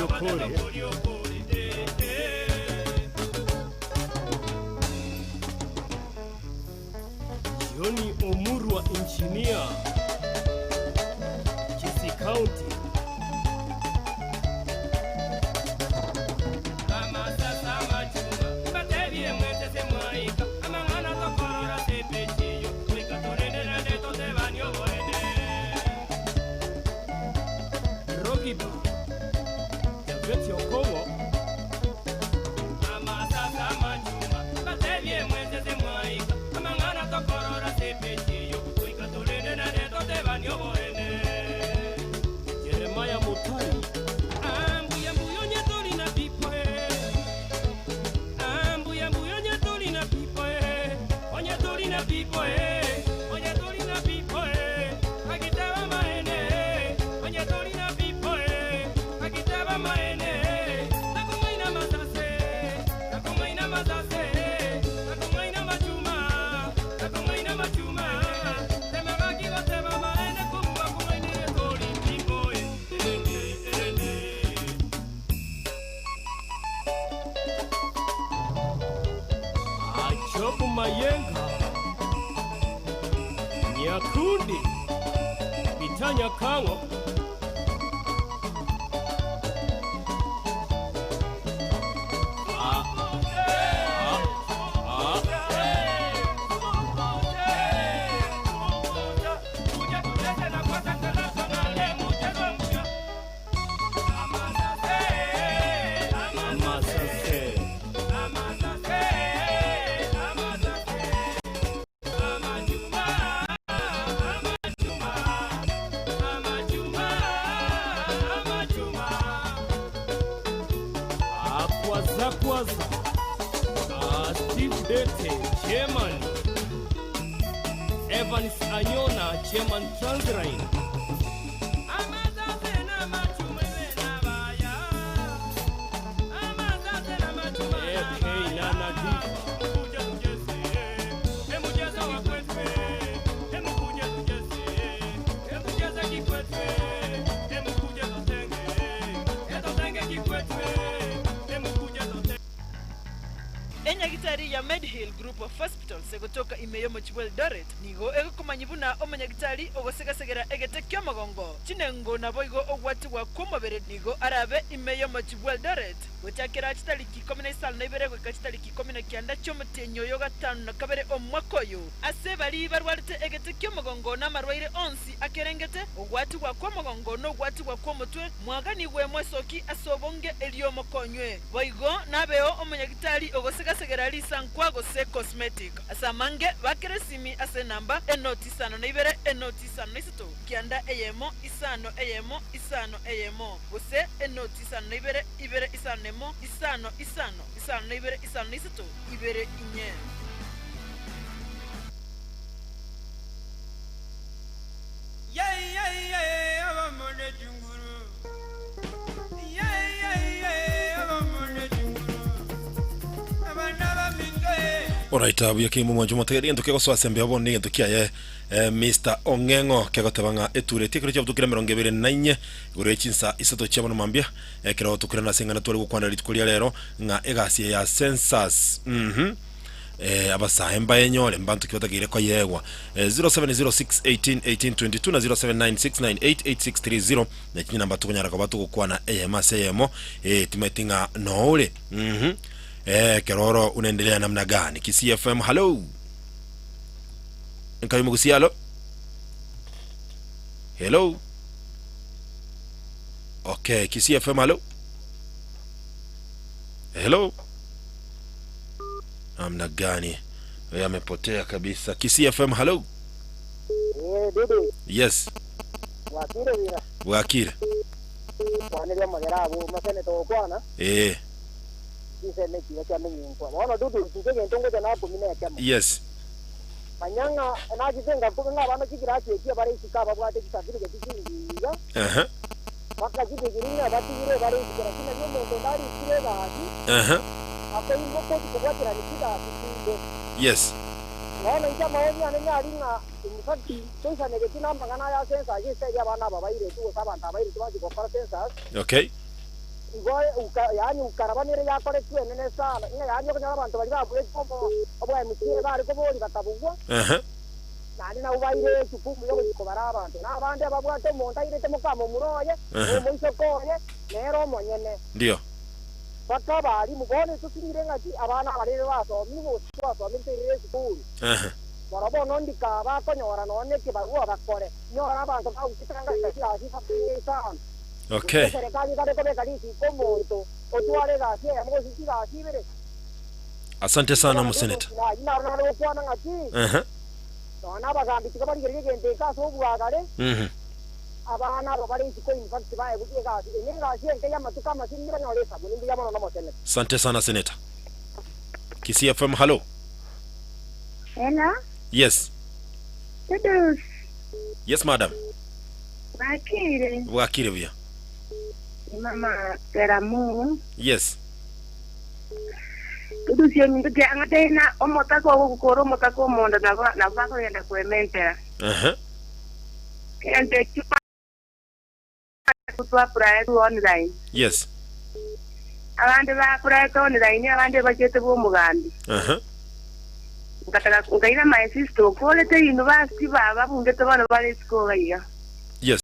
Tokoriokore. Johnny Omurwa Engineer, Kisii County. Rogiba, Javeti Okowo. Jeremiah Mutari. Job Mayenga, Nyakundi, Bitanya Kango, Ah, ah, ah. Masase. Akwaza kwaza. Ah, Steve Dete, chairman. Evans Anyona, chairman Transrail. AK Nana Diva. Enyagitari ya Medhill Group of Hospitals egotoka ime y'omochi bwa Eldoret nigo egokomanyi buna omonyagitari ogosegasegera egete ki'omogongo chinengo naboigo ogwatigwa kw'omobere nigo arabe ime y'omochi bwa Eldoret gochakera chitariki 15 goika chitariki 19 chi'omotienyi oyo 52 omwaka oyo ase bari barwarete egete ki'omogongo n'amarwaire onsi akerengete ogwatigwa kw'omogongo n'ogwatigwa kw'omotwe mwaganigwe mwesoki ase obonge eriomokonywe boigo nabeo omonyagitari ogosegasegera risankwa gose cosmetic ase amange bakere esimi ase enamba enoti isano na ibere enoti isano na isato kianda eyemo isano eyemo isano eyemo gose enoti isano na ibere ibere isano na emo isano isano isano na ibere isano na isato ibere inye. Alright, buya kimo mwancho motegeri gento kegosoasembea bono negento kiaye eh, Mr Ong'eng'o kegoteba ng'a eture tikero chiabutukire 24 igoro ye chinsa isato chia bono mambia ekero tokorana ase eng'ana tware gokwana rituko ria rero ng'a egasi eye ya census eh, abasae mbaenyore mbanto ki batakeire koyegwa eh, 0706181822 na 0796988630 na chinamba tokonyara koba togokwana eyemo ase eyemo eh, timeti ng'a noore Eh, keroro unaendelea namna gani? Kisii FM, hello. Nkayo Mugusi, hello. Hello. Okay, Kisii FM, hello. Hello. Namna gani? Wewe amepotea kabisa. Kisii FM, hello. Eh, Dudu, Yes, wakire wira bwakire. kwanĩria magera abo maseneta gũkwana Eh, gisene kiga kia menyingwa bono Dudu tuge gento ngoja na kumi na kemo yes. manyanga nakizenga kubi ng'abana kigirachuetie bare isika babwate chicertificate chingiya Aha. bakachibigiringa batigire bare isikera kina riomonto ndarikire egasi Aha. akoimba okoti kobwaterani chigasi chinde Yes. bono inche amaoni ane nyari ng'a in fact toisanegeti na amang'ana aya census ase abana aba bairetwe gose abanto abairetwe bachi gokora census Okay. igo uka yaani ukarabanire yakoretwe enene sana ng'a yaani okonyora abanto bari babwete obo obwa MCA bari kobori bakabugwa Aha. naende nabo baire echukumu yogochikobara abanto na abande ababwate omonto airete mokama omura oye Aha. omoiseke oye nere omonyene Ndio. mpaka abarimu bono tosinyire ng'aki abana abarere basomire gose twasomire toirire esukuru Aha. boro bono ndika bakonyora nonye ekibarua bakore nyora abanto bagokitanga chigasi isano Okay. serikali ikare kobeka risiko omonto otware egasi eyemo gose chigasi ibere Asante sana museneta. naro gokwana ng'aki Aha. nonye abagambi tiga barigereria egento eke ase obwagare abana aba bare isiko in fact baegutie egasi enye egasi enke ya amatuko amasini banyore esabuni mbuya mono nomoseneta Asante sana seneta. Kisii FM, hello. Hello, Yes. Dudu, Yes madam. wakire Bwakire buya. ni mama Teramu. Yes. Dudu sio nyingi angatena omotaka ogukora omotaka omonda nabo nabo bakogenda kwementera. Aha. Kente chupa kutwa apply online. Yes. Abandi ba apply online abandi bachete bw'omugambi. Aha. Ngataka nkaira my sister okorete university baba abungete bono bare isiko iga iga. Yes.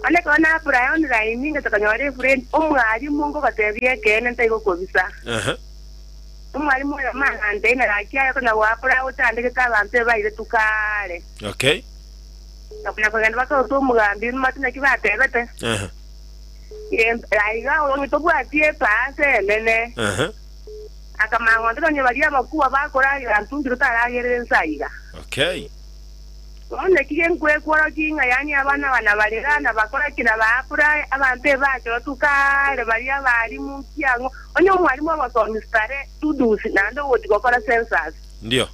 Onye ekero na apply online ngataka nyore efriend omwalimu ngogotebia ekeene ntari gokobisa. Aha. Omwalimu oyomo agantebia ng'a gaki aye konya go apply otandegete abanto ebaire tukare. Okay. Nakonya kogenda bakarotwa omogambi omanyete naki batebete? Aha. Aiga onye tobwati epaasa enene. Aha. Akamanya gontebia onye baria abakubwa bakoragera ntunki totaragerere inse aiga. Okay. Bono naki genkwekorokia ng'a yaani abana aba nabarera, nabakora ki, nabaapurae, abanto ebachorwa tukare baria abalimu nki ang'o, onye omwalimu ogosomi stare tudusi naende ogochi gokora census. Ndio.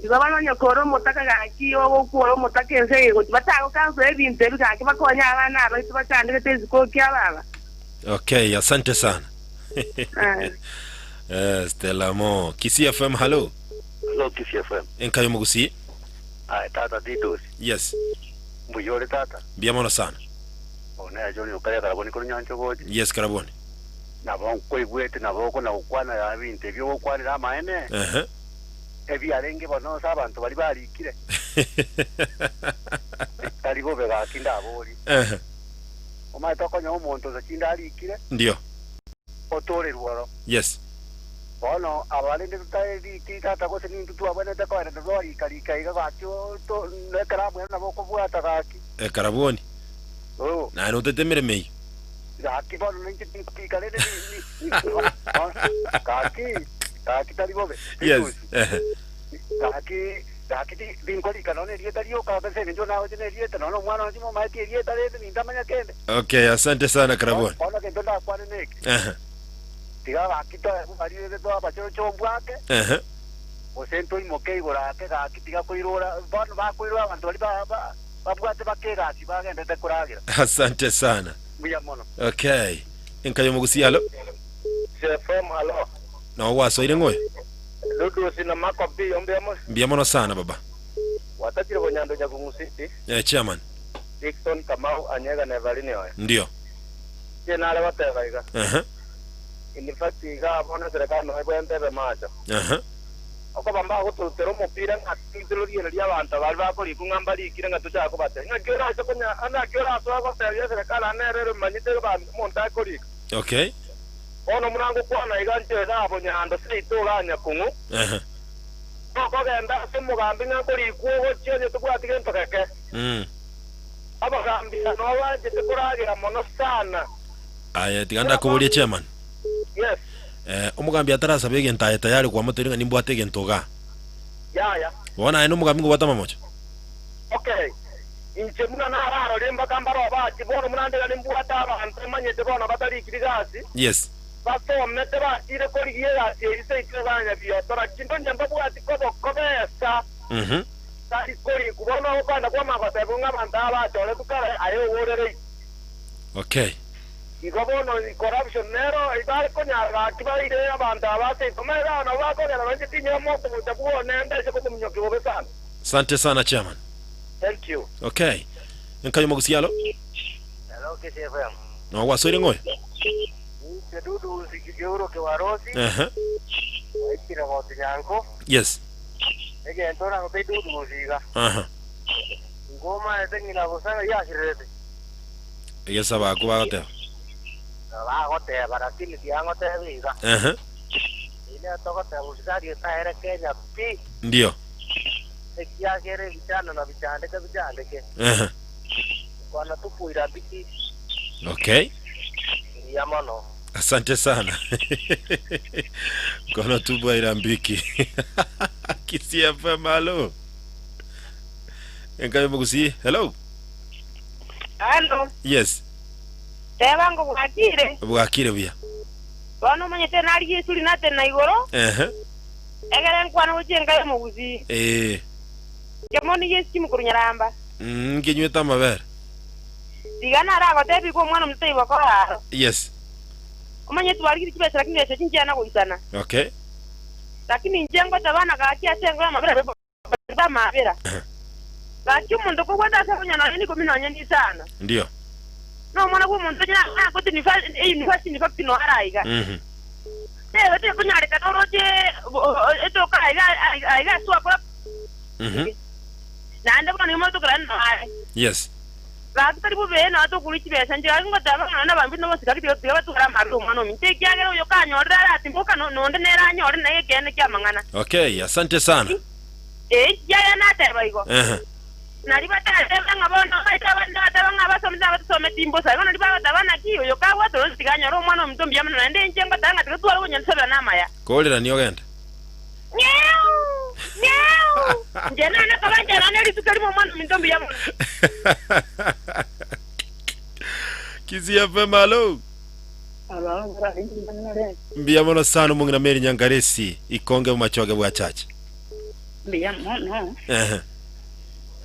Igo bono onye kore omotaka gaki ogokwora omotaka ense eye gochi batagokansora ebinto ebi gaki bakonye abana abaito bachandegete isiko ki ababa. Okay, asante sana. Eh, Stella Mo. Kisii FM, hello. Hello, Kisii FM. Enkayo Mugusii. Aye tata Titus. Yes. Mbuya ore tata? Mbuya mono sana. One aye John okare karaboni korwa nyancha ogocha. Yes, karaboni. Nabo nkoigwete nabo okona gokwana ya ebinto ebio ogokwanera amaene. Ehe. Ebiarenge bono ase abanto baria barikire. Tari bobe gaki ndaborie. Ehe. Omanyete okonya omonto ase chinde arikire. Ndio. Otoorerwe oro. Yes. Bono aba rende totarikiri tata gose nintwe twabwenerete koenda twarika-rika iga gaki to nekeramu ere nabo okobwata gaki. Ekarabwoni. Oo. Naye notete emeremo eyio. Gaki bono ninche tinkorika rende ni ni gaki gaki tari bobe. Yes. Ehe. Gaki gaki tinkorika nonya erieta rioka ase eng'encho nagoche nerieta nonya omwana one timomaeti erieta rende nintamanya kende. Okay, asante sana Karabwoni. Bono egento ndakwane neke. Ehe. Tiga gaki toegwe baria twabachoroche ombwake, Ehe. gose ntoimoke igoro ake gaki tiga koirora bono bakoirora abanto baria ba- ba- babwate bake egasi bagendete koragera. Asante sana. Mbuya mono. Okay. Enkayo mogusi halo. CFM halo. No gwasoire ng'oyo. Dudusi na Marco B mbuya mono. Mbuya mono sana baba. Watachire bonyando Nyakung'u City. Eh, chairman. Dickson Kamau Anyega na Evalini oyo. Ndio. Inche nare goteba iga. Ehe. In fact iga bono eserekari noyo ebwenerete ebe macho. Ehe. Okoba mbagotorutera omopira ng'a torutererie abanto baria bakorikwa ng'a mbarikire ng'a tochake kobatebia. Ng'aki orache konya ng'aki orasoe gotebia eserekari naende nere eremanyete omonto akorika. Okay. Bono buna ngokwana iga inche iga abonyando seito iga Nyakung'u. Ehe. Tokogenda ase omogambi ng'a nkorikwa ogochia onye tobwati gento geke. Abagambi aba nabo banchete koragera mono sana. Aye tiga ndakoborie chairman. Yes. Eh, omogambi atarasaba egento aye tayari kwamotebirie ng'a nimbwate egento igaa. Yaya. Bono aye nomogambi ngobwate amamocho. Okay. Inche buna nararorie mpaka mbare obaachie bono buna ndega nimbwate abanto manyete bono batarikiri gasi. Yes. Basomete bachire korigia egasi eyio seito ebanyabioto, lakini onye mbabwati koboko besa, tari korikwa. Bono ogokwana kwamanya gotebigwa ng'a abanto aba bachoretwe kare, aye ogorereire. Okay. Igo bono corruption nero bare konyara gaki baire abanto aba ase igo. Omanyete aba nabo bakogera nainche tinyora okomocha bwone ndese komominyokia bobe sana. Sante sana chairman. Thank you. Okay. Enkayo mogusialo. Hello, Kisii FM. No gwasoire ng'oyo. Inche Dudu Kigeuro Kiwarosi, Ehe. waikire gotinyanko. Yes. Egento oragote Dudu iga. Aha. Ngomaete ng'ina bosa yasirete. Egesa bako bagoteba. Bagoteba lakini tiangoteba iga. Ehe. Ine togoteba ufisadi etaere Kenya pi. Ndio. Ekiagere ebichano na bichandeke bichandeke. Ehe. Kwana tupuira biki Okay. mbuya mono. Asante sana. Kono tubwa irambiki. Kisii FM hello. Enkayo mogusi. Hello. Halo, Yes. teba ngo bwakire. Bwakire buya. Bono omanyete narigie esuri nate na igoro, Ehe. egere nkwana gochia enka ya omogusi. Eh. Kemoni gie esimu korwa Nyaramba. Nkinywete amabere. Tiga naragotebi kwa omwana omonto taibo koraro. Yes. Omanye twarigire chibesa lakini besa chinchiana goisana. Okay. Lakini inche ngoteba na gaki ase engo ya amabere bamabera. Gaki omonto kobwate ase okonya nonye ni ikomi nonye ni isano. Ndio. No omwana bwa omonto onye agote university in fact no araiga. Tebe tekonyareka noroche etoka aiga aiga ase twakora naende bono nigo motokora noare. Yes. Gaki tari bobe nonya tokorua chibesa inche gaki ngoteba ng'a nonya nabambi nobosike gaki tiga tiga batware amabe omwana ominto ekiagera oyo kanyorire aratimboka no nonde nere anyore naye ekeene ki'amang'ana. Okay, asante sana. Ee, ekiagera nateba igo. Ehe. Nario batateba ng'a bono omanyete abande bateba ng'a abasometi nabatasometi mbosa igo nario bagoteba naki oyo kabwate oronde tiga anyore omwana ominto mbuya mono naende inche ngoteba ng'a tiga tware obonyansi namaya. Korerani ogende. Ng'eu! Ng'eu! Inche nane koba inche nane rituko erimo omwana ominto mbuya mono. Kisii FM, hello. Mbuya mono sana omong'ina Mary Nyangaresi ikonge bomachoge bwa church. Mbuya mono. Ehe.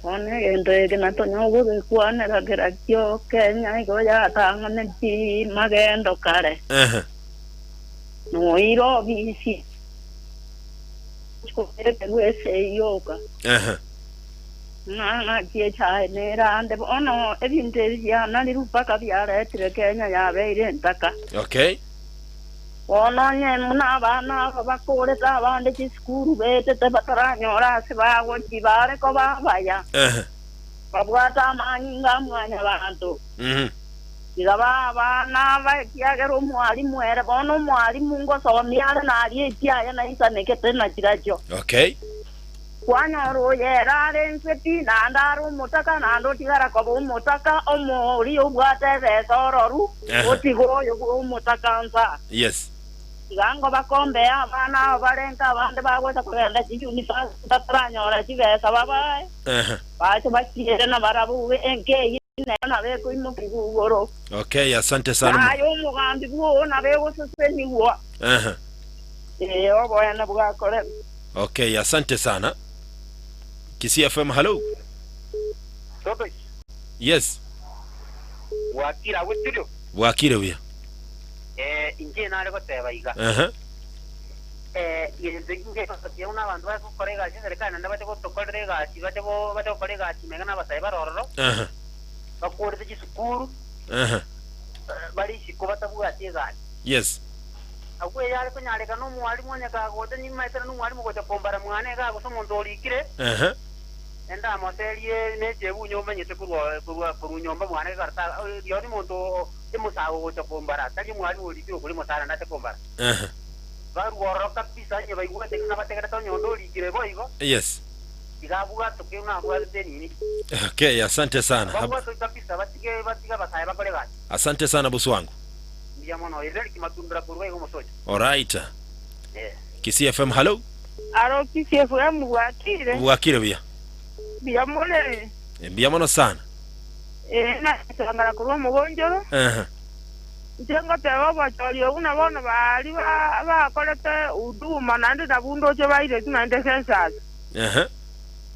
Bono egento eke natonya ogogekwanera kerakio Kenya igo yatang'aneti magendo kare. Ehe. Noira obisi kobekerwa esegi yoka. Ehe. Ng'a ng'aki echae nerande bono ebinto ebi bianarirwe mpaka biaretire Kenya yabeire entaka. Okay. Bono onye buna abana aba bakorete abande chisukuru betete bataranyora ase bagochia bare koba abaya, Ehe. babwate amanyinga a mwanyabanto. Tiga babe abana aba, ekiagera omwalimu ere bono omwalimu ngosomia are naria ekiaye naisanekete na chirachio. Okay. Kwanyora oyo ere are inse pi, naende are omotaka, naende otigara koba omotaka, omoria obwate ebesa ororu, otiga oyo omotaka nsa. Yes. Tiga ngobakombee abana aba bare nk'abande bagocha kogenda chiyunifasiti bataranyora chibesa babae, bache bachiere nabarabwo enka eyio nero nabo ekoimokigwa igoro. Okay, asante sana. Na aye omogambi bwoo nabo egosesenigwa. Ee, oboene bwakorerwa. Okay, asante sana. Kisii FM, hello. Totois. Yes. Bwakire agwo studio? Bwakire buya. Eh, inche nare goteba iga. Eh, gento eki ngegotokia buna abanto bare gokora egasi y'eserekari naende bache gotokorera egasi bache go bache gokora egasi ime iga na abasae bare ororo, bakorete chisukuru, bare isiko batabwati egasi. Yes. Agwo eyare konyarekana omwalimu onye kagocha nimaete na nomwalimu ogocha kombara mwane igaa gose omonto orikire, endamoserie ne echebunya omenyete korwa korwa korwa nyomba mwane ekarata rirorio omonto emosago ogocha kombara tari omwalimu orikire okore omosara nache kombara. Barua ororo kabisa onye baigwete ng'a nabategerete onye onde orikire boigo. Yes. Iga abwatoke buna abwatete enini. Okay, asante sana. Babwatoke kabisa batige batige abasae bakore egasi. Asante sana bosi wangu. Mbuya mono. Eric Matundura korwa iga omosocha. Alright. Eh. Kisii FM, hello. Aro Kisii FM bwakire? Bwakire buya. Mbuya more? Mbuya mono sana. Ee, nasangara korwa omogonchoro. Inche ngoteba obochori obwo buna bono baria bakorete huduma naende nabwo ndoche baireti naende census.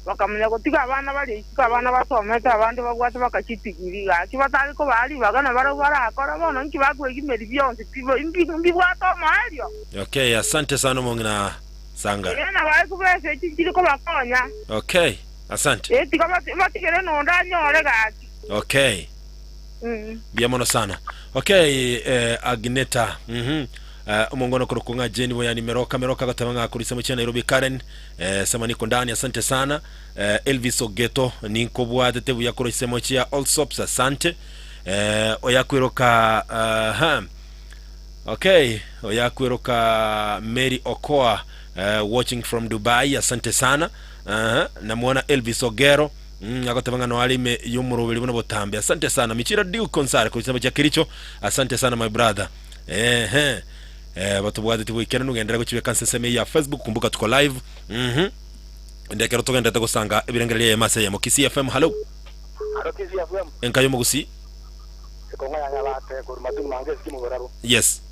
Bakamanya gotiga abana baria isiko abana basomete abande babwate bakachitigiri gaki batari kobaa ribaga na barabwo barakore bono inki bakwegimeria bionsi pi mbibwate omoerio. Okay, asante sana omong'ina Sangara. Ee, nabae kobesa echi nchiri kobakonya. Okay, asante. Ee, tiga batigere nonde anyore gaki. Okay. Mbuya mono sana. Okay, eh, Agneta. Eh, omongono korokwa ng'a Jane Boyani Meroka Meroka agoteba ng'a akorisia mochie Nairobi Karen. Eh, sema niko ndani asante sana. Eh, Elvis Ogeto ninkobwatete buya korwa chisemo chia Allsops asante. Eh, oyakweroka aha. Okay, oyakweroka Mary Okoa eh, watching from Dubai asante sana. Aha, namuona Elvis Ogero agoteba ng'a noare ime y'omoroberi buna botambe. Asante sana Michira Duke Konsare korwa chisemo chia Kericho. Asante sana my brother. Ehe. Eh, batobwateti boikeranu genderera gochibeka nse ensemo eye ya Facebook kumbuka tuko live. Ndekero togenderete gosanga ebirengererio eyemo ase eyemo. Kisii FM, hello. Aro Kisii FM. Enka y'omogusii. Ekong'o ya Nyabate korwa Matunu Manga esike moboraro. Yes.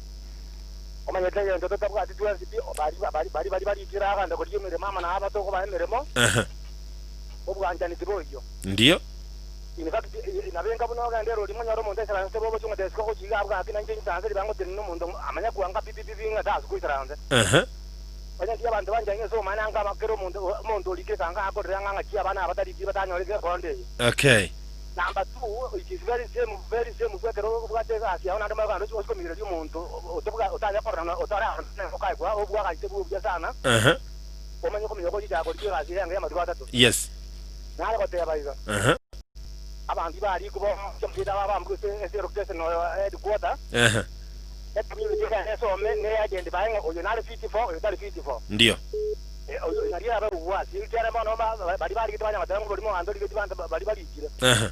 Omanyete egento totabwati twensi pi, bari bari bari bari barikire agande korigia emeremo amo na aba tokobaha emeremo, obwanchani tiboiyo. Ndio. In fact, nabe nka buna ogende erori monyore omonto aisaranse bogochia ng'a tesiko gochia iga abwo gaki nainche insaranse ribaga ngotenena omonto amanye kwanga pi pi pi pi ng'a tasi goisaranse. Onye nki abanto banchaine ase omwana anga aba kera omonto omonto orikire ase anga akorire ang'a ng'aki abana aba tarikiri batanyoreti ekonda eye. Okay. Number two, it is very same very same bwe ekero obwate egasi yao naende omanye kogenda ochi komigereria omonto otobwa otanya korora otara okaigwa obwagaite bwe obuya sana. Omanye kominyoka ochiche akorigia egasi eye enga y'amatuko atato. Yes. Nare goteba iga, Aha. Abanto tibarikwa bonsi amarieta abo abambwe ase ase elocation oyo headquarter, Aha. ecommunity egende esome ne agent baye ng'a oyo nare fit for, oyo tari fit for. Ndio. Eh, oyo nario erabe obobwati, ekiagera bono ba baria barigete banya goteba ng'a oborimo abanto origeti banto baria barikire. Aha.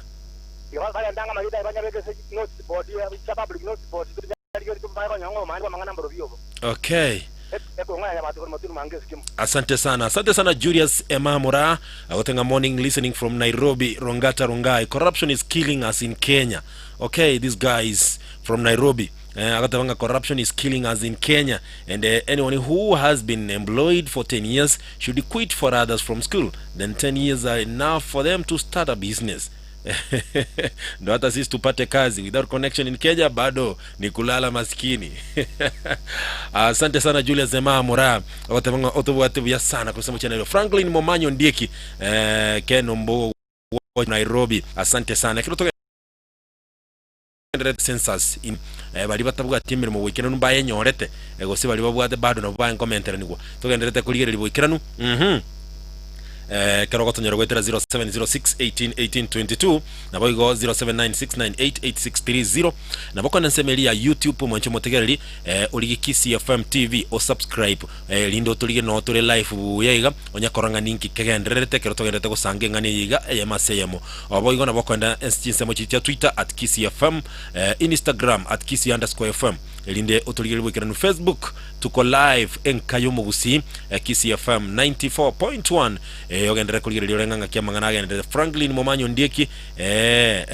Igo barente anga amarieta aye banyabeke ase notice board chia public notice board torigeretie baye konyora ng'a obomanyi bw'amang'ana mborobio obo. Okay. Ekong'anya abanto korwa matunda mange ase kimo. Asante sana. Asante sana Julius Emamura. Agotenga morning listening from Nairobi, Rongata Rongai. Corruption is killing us in Kenya. Okay, these guys from Nairobi. Eh, agateba ng'a corruption is killing us in Kenya and anyone who has been employed for 10 years should quit for others from school. Then 10 years are enough for them to start a business. Ndo hata sisi tupate kazi without connection in Kenya bado ni kulala maskini. Asante sana Julius Zema Mura agateba ng'a otobwate buya sana kusema channel Franklin Momanyo Ndieki eh, Ken Ombo wa Nairobi. Asante sana. Kero togendererete census in eh, baria batabwati emeremo boikeranu mbayenyorete eh, gose baria babwate bado nabo baenkomenteranigwa togendererete korigereria boikeranu mhm eh, ekero ogotonyora goetera 0706 18 18 22 nabo igo 0796988630 nabo kona ensemo eria ya youtube mwanche omotegereri eh, orige Kisii FM TV osubscribe eh, rinde otorige noo tore live buya iga onye korora ng'a ninki kegendererete ekero togendererete gosanga eng'ana eye iga eyemo ase eyemo obo igo nabo okoenda ense chinsemo chiria chia Twitter at Kisii FM eh, Instagram at Kisii underscore FM erinde otorigererie boikeranu Facebook tuko live enka y'omogusii eh, Kisii FM 94.1 eh, ogenderere korigereria ore ng'a ng'aki amang'ana agendererete Franklin Momanyi Ondieki eh,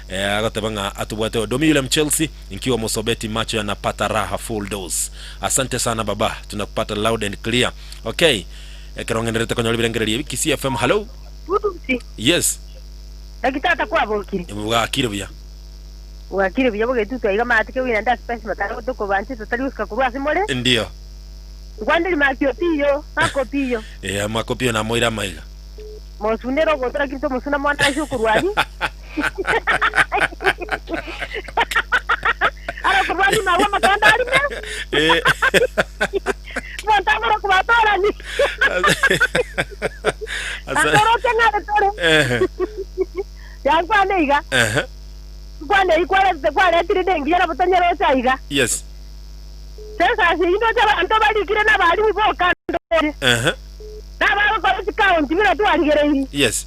eh, agoteba ng'a atobwate Odomi William Chelsea Nkiwa Mosobeti macho yanapata raha full dose. Asante sana baba, tunakupata loud and clear. Okay. Ekero ng'endererete konyora ebirengererio ebi Kisii FM hello. Budusi, Yes. naki tata kwabokire? Bwakire buya. Bwakire buya bogetutu aiga maate kewina nde ase pesa matara gotokobanchete totari gosika korwa ase more. Ndio. Nkwanderi maki opiyo, maka opiyo. Eh, maka opiyo namoire amaiga. Mosuna ere ogotora kinto omosuna mwana ase okorwani. Ara okorwani magwa amatonda arime. Eh. Omonto agoro kobatorani. Atoroke ng'are tore. Ehe. Yankwane iga. Ehe. Nkwane eyio kwaretete kwaretire nengiya nabo tonyeroche aiga. Yes. Census eyio ndoche abanto barikire nabarimu boka ndoche. Ehe. Nabagokora chikaunti buna twarigereirie. Yes.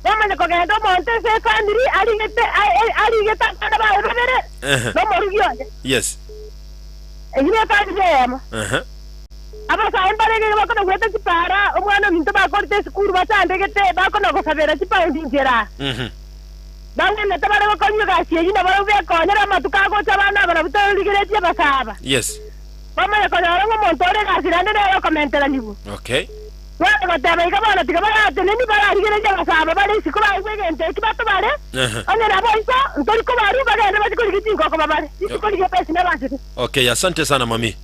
Bamanye kogenda omonto ase efamiri arigete arigete abana baye babere Ehe. nomorugi oye. Yes. Eyio nefamiri eyemo. Ehe. Abasae mbarenge iga bakona goeta chipara, omwana ominto bakorete esukuru bachandegete bakona gosabera chipaundi inchera. Mhm. Bang'enete bare gokonywa egasi eyio nabarabwo bekonyere amatuko agocha abana aba nabwo torigeretie abasae aba. Yes. Bamanye konyora ng'a omonto ore egasi naende nere okomenteranigwa. Okay. Tware goteba iga bono tiga barateneni bararigererie abasae aba bare isiko baigwe egento eki batobare, Ehe. onye nabo iso ntori kobarua bagende bachie korigia chinkoko babare, rituko riria besi nabanchete. Okay, asante sana mami.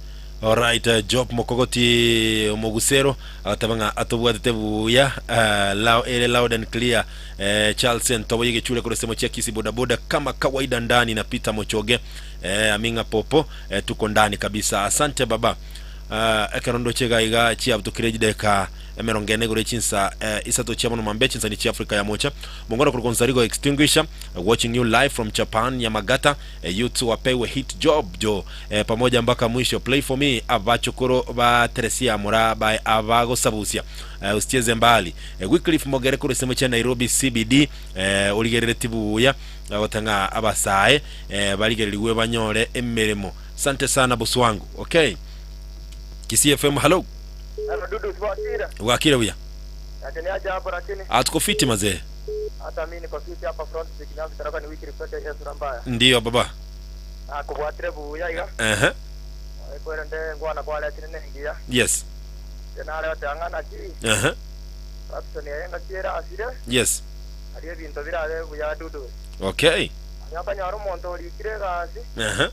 Alright, Job Mokogoti omogusero agateba ng'a atobwatete buya lao ere loud and clear. Charles Ntobo yegechure korwa esemo chia Kisii bodaboda kama kawaida ndani na Peter Mochoge Aming'a Popo tuko ndani kabisa. Asante baba. Ekero ndoche iga iga chiabutokire chidakika emerongo ene igoro ye chinsa isato chia bono mambia chinsani chia Africa ya mocha. Mongwana korwa Gonzarigo Extinguisher watching you live from Japan Yamagata. Youths wapewe hit job jo pamoja mpaka mwisho play for me abachukuru ba Teresia mura by abagosabusia usicheze mbali Wycliffe Mogere korwa esemo chia Nairobi CBD origerereti buya gotang'a abasae barigererigwe banyore emeremo sante sana boss wangu okay Kisii FM hello. Hello Dudu Bwakire. Bwakire buya. Ati ni aje hapo lakini? Ah, tuko fiti mazee. Hata mimi niko fiti hapa front signal taraka ni wiki ripoti ya sura mbaya. Ndiyo baba. Ah, kubwatire buya iga. Ehe. Kwere nde ngwana kwale tine nengiya. Yes. Tena leo tangana ki. Ehe. Rapson yayenga kiera asire. Yes. Ari ebinto birabe buya Dudu. Okay. Nyakanyora omonto orikire egasi. Ehe.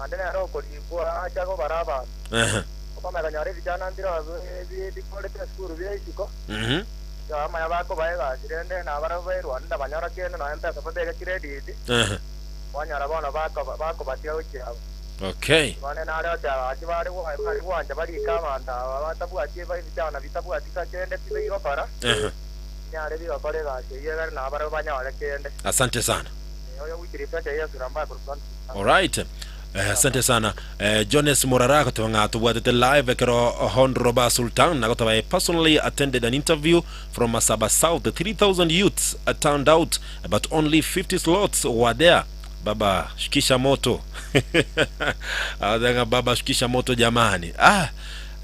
Ande nere okorikwa acha kobara abantu. Ehe. Okomanya ebijana mbire bikorete esukuru bire isiko. Mhm. Amaya bakobae egasi rende nabara bairwanire banyora kende nonya mpesa babeke credit. Ehe. Banyora bono bakobatia gochia abwo. Okay. Bono nare goteba gaki bare bare gwancha barike abanto aba batabwati ebichana bitabwati kende pi bigokora, binyare bigokora egasi eyio egere nabarabwo banyore kende. Asante sana. Eh, oyo goikera esacha ya Yesu Rambaya korwa Francis. Alright. Eh, asante sana. Eh, Jones Murara agoteba ng'a tobwatete live ekero Hon Roba Sultan agoteba I personally attended an interview from Masaba South 3000 youths turned out but only 50 slots were there. Baba shukisha moto. Agoteba ng'a baba shukisha moto jamani. Ah,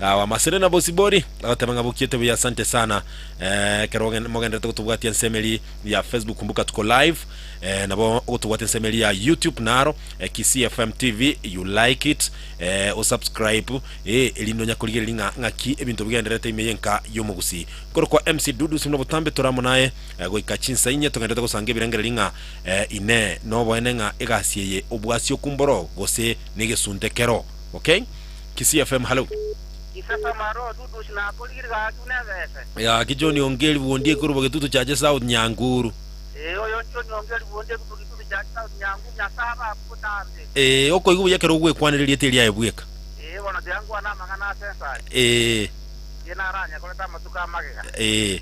awa Masere na Bosibori agoteba ng'a bokiete buya asante sana. Eh, ekero mogenderete gotobwatia ensemeri ya Facebook kumbuka tuko live. Eh, nabo ogotobwatia ensemeri ya YouTube naro eh, Kisii FM TV you like it eh, osubscribe eh, erinde onya korigereria ng'a ng'aki ebinto bigendererete ime y'enka y'omogusii. Nkorokwa MC Dudu buna botambe tore amo naye eh, goika chinsa inye togenderete gosanga ebirengererio ng'a eh, inee noboene ng'a egasi eye obwasioku mboro gose negesunte kero. Okay? Kisii FM hallo. Kisesa maro Dudu nakorigereria gaki buna ebese. Gaki John Ongeri bwondie korwa Bogetutu Chache South Nyanguru. Ee, oyo John Ongeri bwondie korwa Bogetutu Chache South Nyanguru, Nyasae abe akotambe. Ee, okoigwa buya ekero ogwekwanera erieta eria aye bweka. Ee, bono tiga nkwane amang'ana ase ense aye. Ee. Inche naranyekorete amatuko amagega. Ee.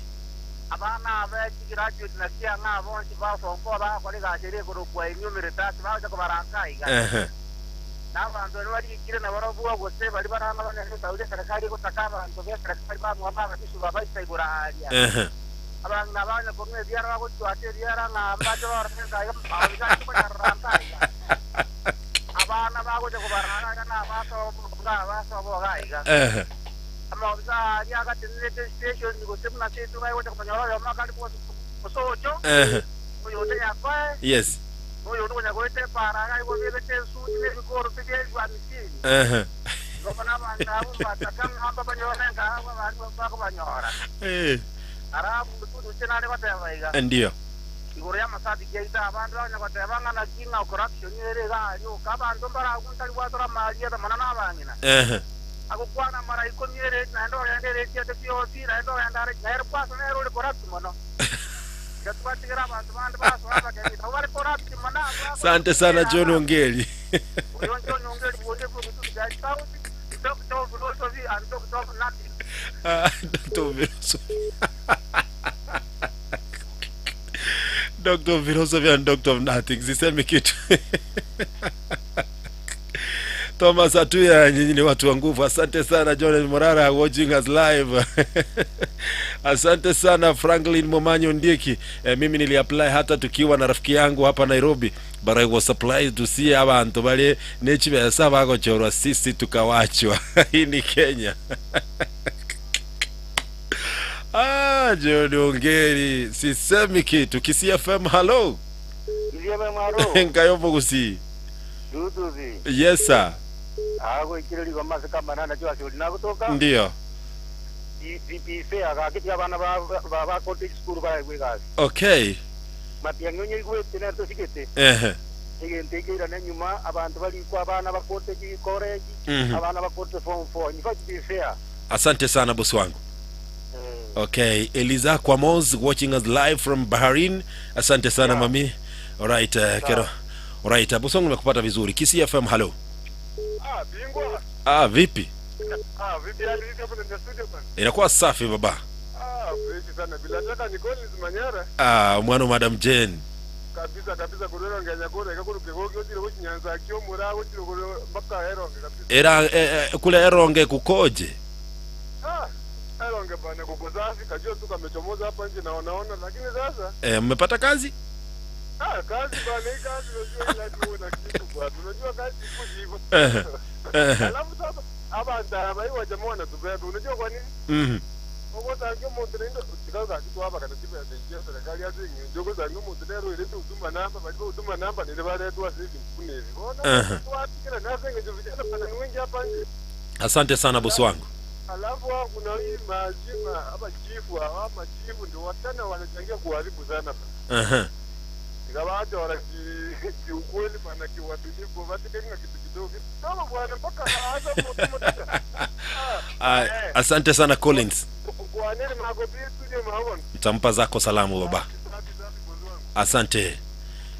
Abana abe chigraduate na chiang'a bonsi ba form four bagokora egasi eria ekorokwa enumerators bagocha kobaranka aiga. Ehe. Na abanto baria barikire nabarobwo gose baria barang'abane nesauri eserekari egotaka abanto b'eserekari bamwabo ababisuba baisa igoro aaria. Ehe. Abang'ina abanya korwa ebiara bagochwata ebiara ng'a mbache barore ense aiga maobiso aye tikonyarora aiga. Abana bagocha kobarara aiga na abasobo iga aiga. Ehe. Amaofisa aria agatenenerete esiteshoni gose buna ase etuka aye gocha komonyora oyomo akare bosocho, Ehe. oyonde nyakoe, Yes. na oyonde konya goeta epaara iga aye bobegete esuti na ebikoroto bia elifu hamsini. Ehe. Igo bono abang'ina abwo mbataka ng'a mbabanyore enka abwo abande bakobanyora. Eh. Alafu inche nare goteba iga, Ndio. igoro y'amasabiki aito abande bakonya goteba ng'a naki ng'a corruption ere iga aria oka, abanto mbaragwe ntari gwatora amarieta mono nabang'ina. Ehe. Agokwana mara ikomi ere, naende ogenda ere echiete chionsi, naende ogenda are, nere kwasa nere ore corrupt mono. Tiga twatigere abanto bande basoa abageni, nabo bare corrupt mono abwo Asante sana John Ongeri. Oyo John Ongeri bwonde bw'ogotutu bya South, doctor of philosophy and doctor of nothing. Ah, Doctor of philosophy. Doctor of philosophy and doctor of nothing. Sisemi kitu. Thomas Atuya, nyinyi ni watu wa nguvu. Asante sana John Morara watching us live. Asante sana Franklin Momanyo Ndieki. Eh, mimi niliapply hata tukiwa na rafiki yangu hapa Nairobi but I was surprised to see abantu bali nechibesa bagochorwa sisi tukawachwa. Hii ni Kenya. Ah, John Ongeri, sisemi kitu. Kisii FM, hello. Isieme mwaro. Nkayo Mugusi. Duduzi. Yes sir. Agoikire rigoma ase kamanana chwasuri nagotoka. Ndio. Be fair gaki tiga abana ba ba ba cottage school baraigwe egasi. Okay. Matiang'i onye oigwete nere tosigete. Ehe. Egento ekeirane nyuma abanto barikwe abana ba cottage college, abana ba cottage form 4. In fact be fair. Asante sana bosi wangu. Okay, Eliza Kwamos watching us live from Bahrain. Asante sana yeah. Mami. Alright, kero. Alright, uh, bosi wangu nimekupata vizuri. Kisii FM, hello. Ah, bingwa. Ah, vipi? Ah, vipi hali vipi hapo ndani ya studio bwana? Inakuwa safi baba. Ah, fresh sana. Bila shaka ni Collins Manyara. Ah, mwana wa Madam Jane. Kabisa kabisa kurero ngenya kure kakuru kigogi otire gochinyanza kio mura gotire kure mpaka eronge kabisa. Era eh, eh, kule Eronge kukoje? Ah, Eronge bana kuko safi kajua tu kamechomoza hapa nje na naona lakini sasa Eh, mmepata kazi? ah, kazi bana hii kazi unajua lazima uwe na kitu bwana. Unajua kazi iko hivyo. Ehe. Ehe. Alafu sasa abantu aba iwa jamaa wanatubeba. Unajua kwa nini? Mhm. Ogosange omonto naende tiga gaki twabagana chibesa echi chia serikali ase eng'encho ogosange omonto nere oirete huduma namba baria ba huduma namba nere baretwe ase ebinto buna ebi. Bono Ehe. twatigera ase eng'encho vijana bana ni wengi hapa nje. Asante sana bosi wangu. Alafu hao kuna hii mazima abachifu hawa amachifu ndio wasichana wanachangia kuharibu sana bana. Ehe. Tikabachora ki kiukweli bana kiuadilifu batike ng'a kitu kidogo kidogo bwana mpaka hasa mtu mmoja. Ah, asante sana Collins. Kwanini magopi studio maona. Nitampa zako salamu baba. Asante.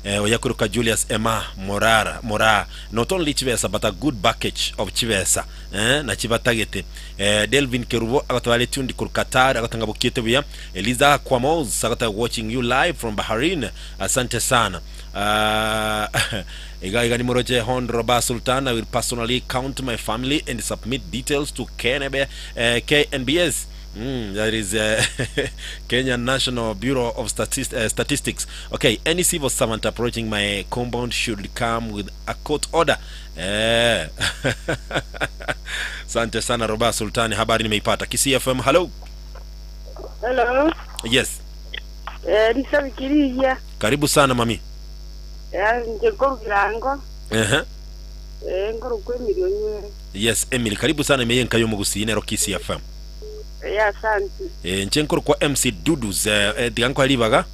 Eh, oya koroka Julius Emma Morara Moraa not only chibesa but a good package of chibesa eh, nachi batagete. Eh, Delvin Kerubo agoteba are tuned korwa Qatar agoteba ng'a bokiete buya. Eliza Kwamos agoteba watching you live from Bahrain asante sana. Ah, iga iga nimoroche Hon Roba Sultan I will personally count my family and submit details to KNB, eh, KNBS that is Kenya National Bureau of Statistics. Okay, any civil servant approaching my compound should come with a court order. Eh. Asante sana Roba Sultani, habari nimeipata. Kisii FM, hello. Hello. Yes, Eh, Lisa Bikiriya. karibu sana mami. Eh, nje nkorugirango. Ehe. Eh, nkorokwa Emily Onywere. Yes, Emily, karibu sana emeye nka yomogusi nero Kisii FM. Eh, asante. Eh, inche nkorokwa MC Dudus, eh, eh, tiga nkoe ribaga.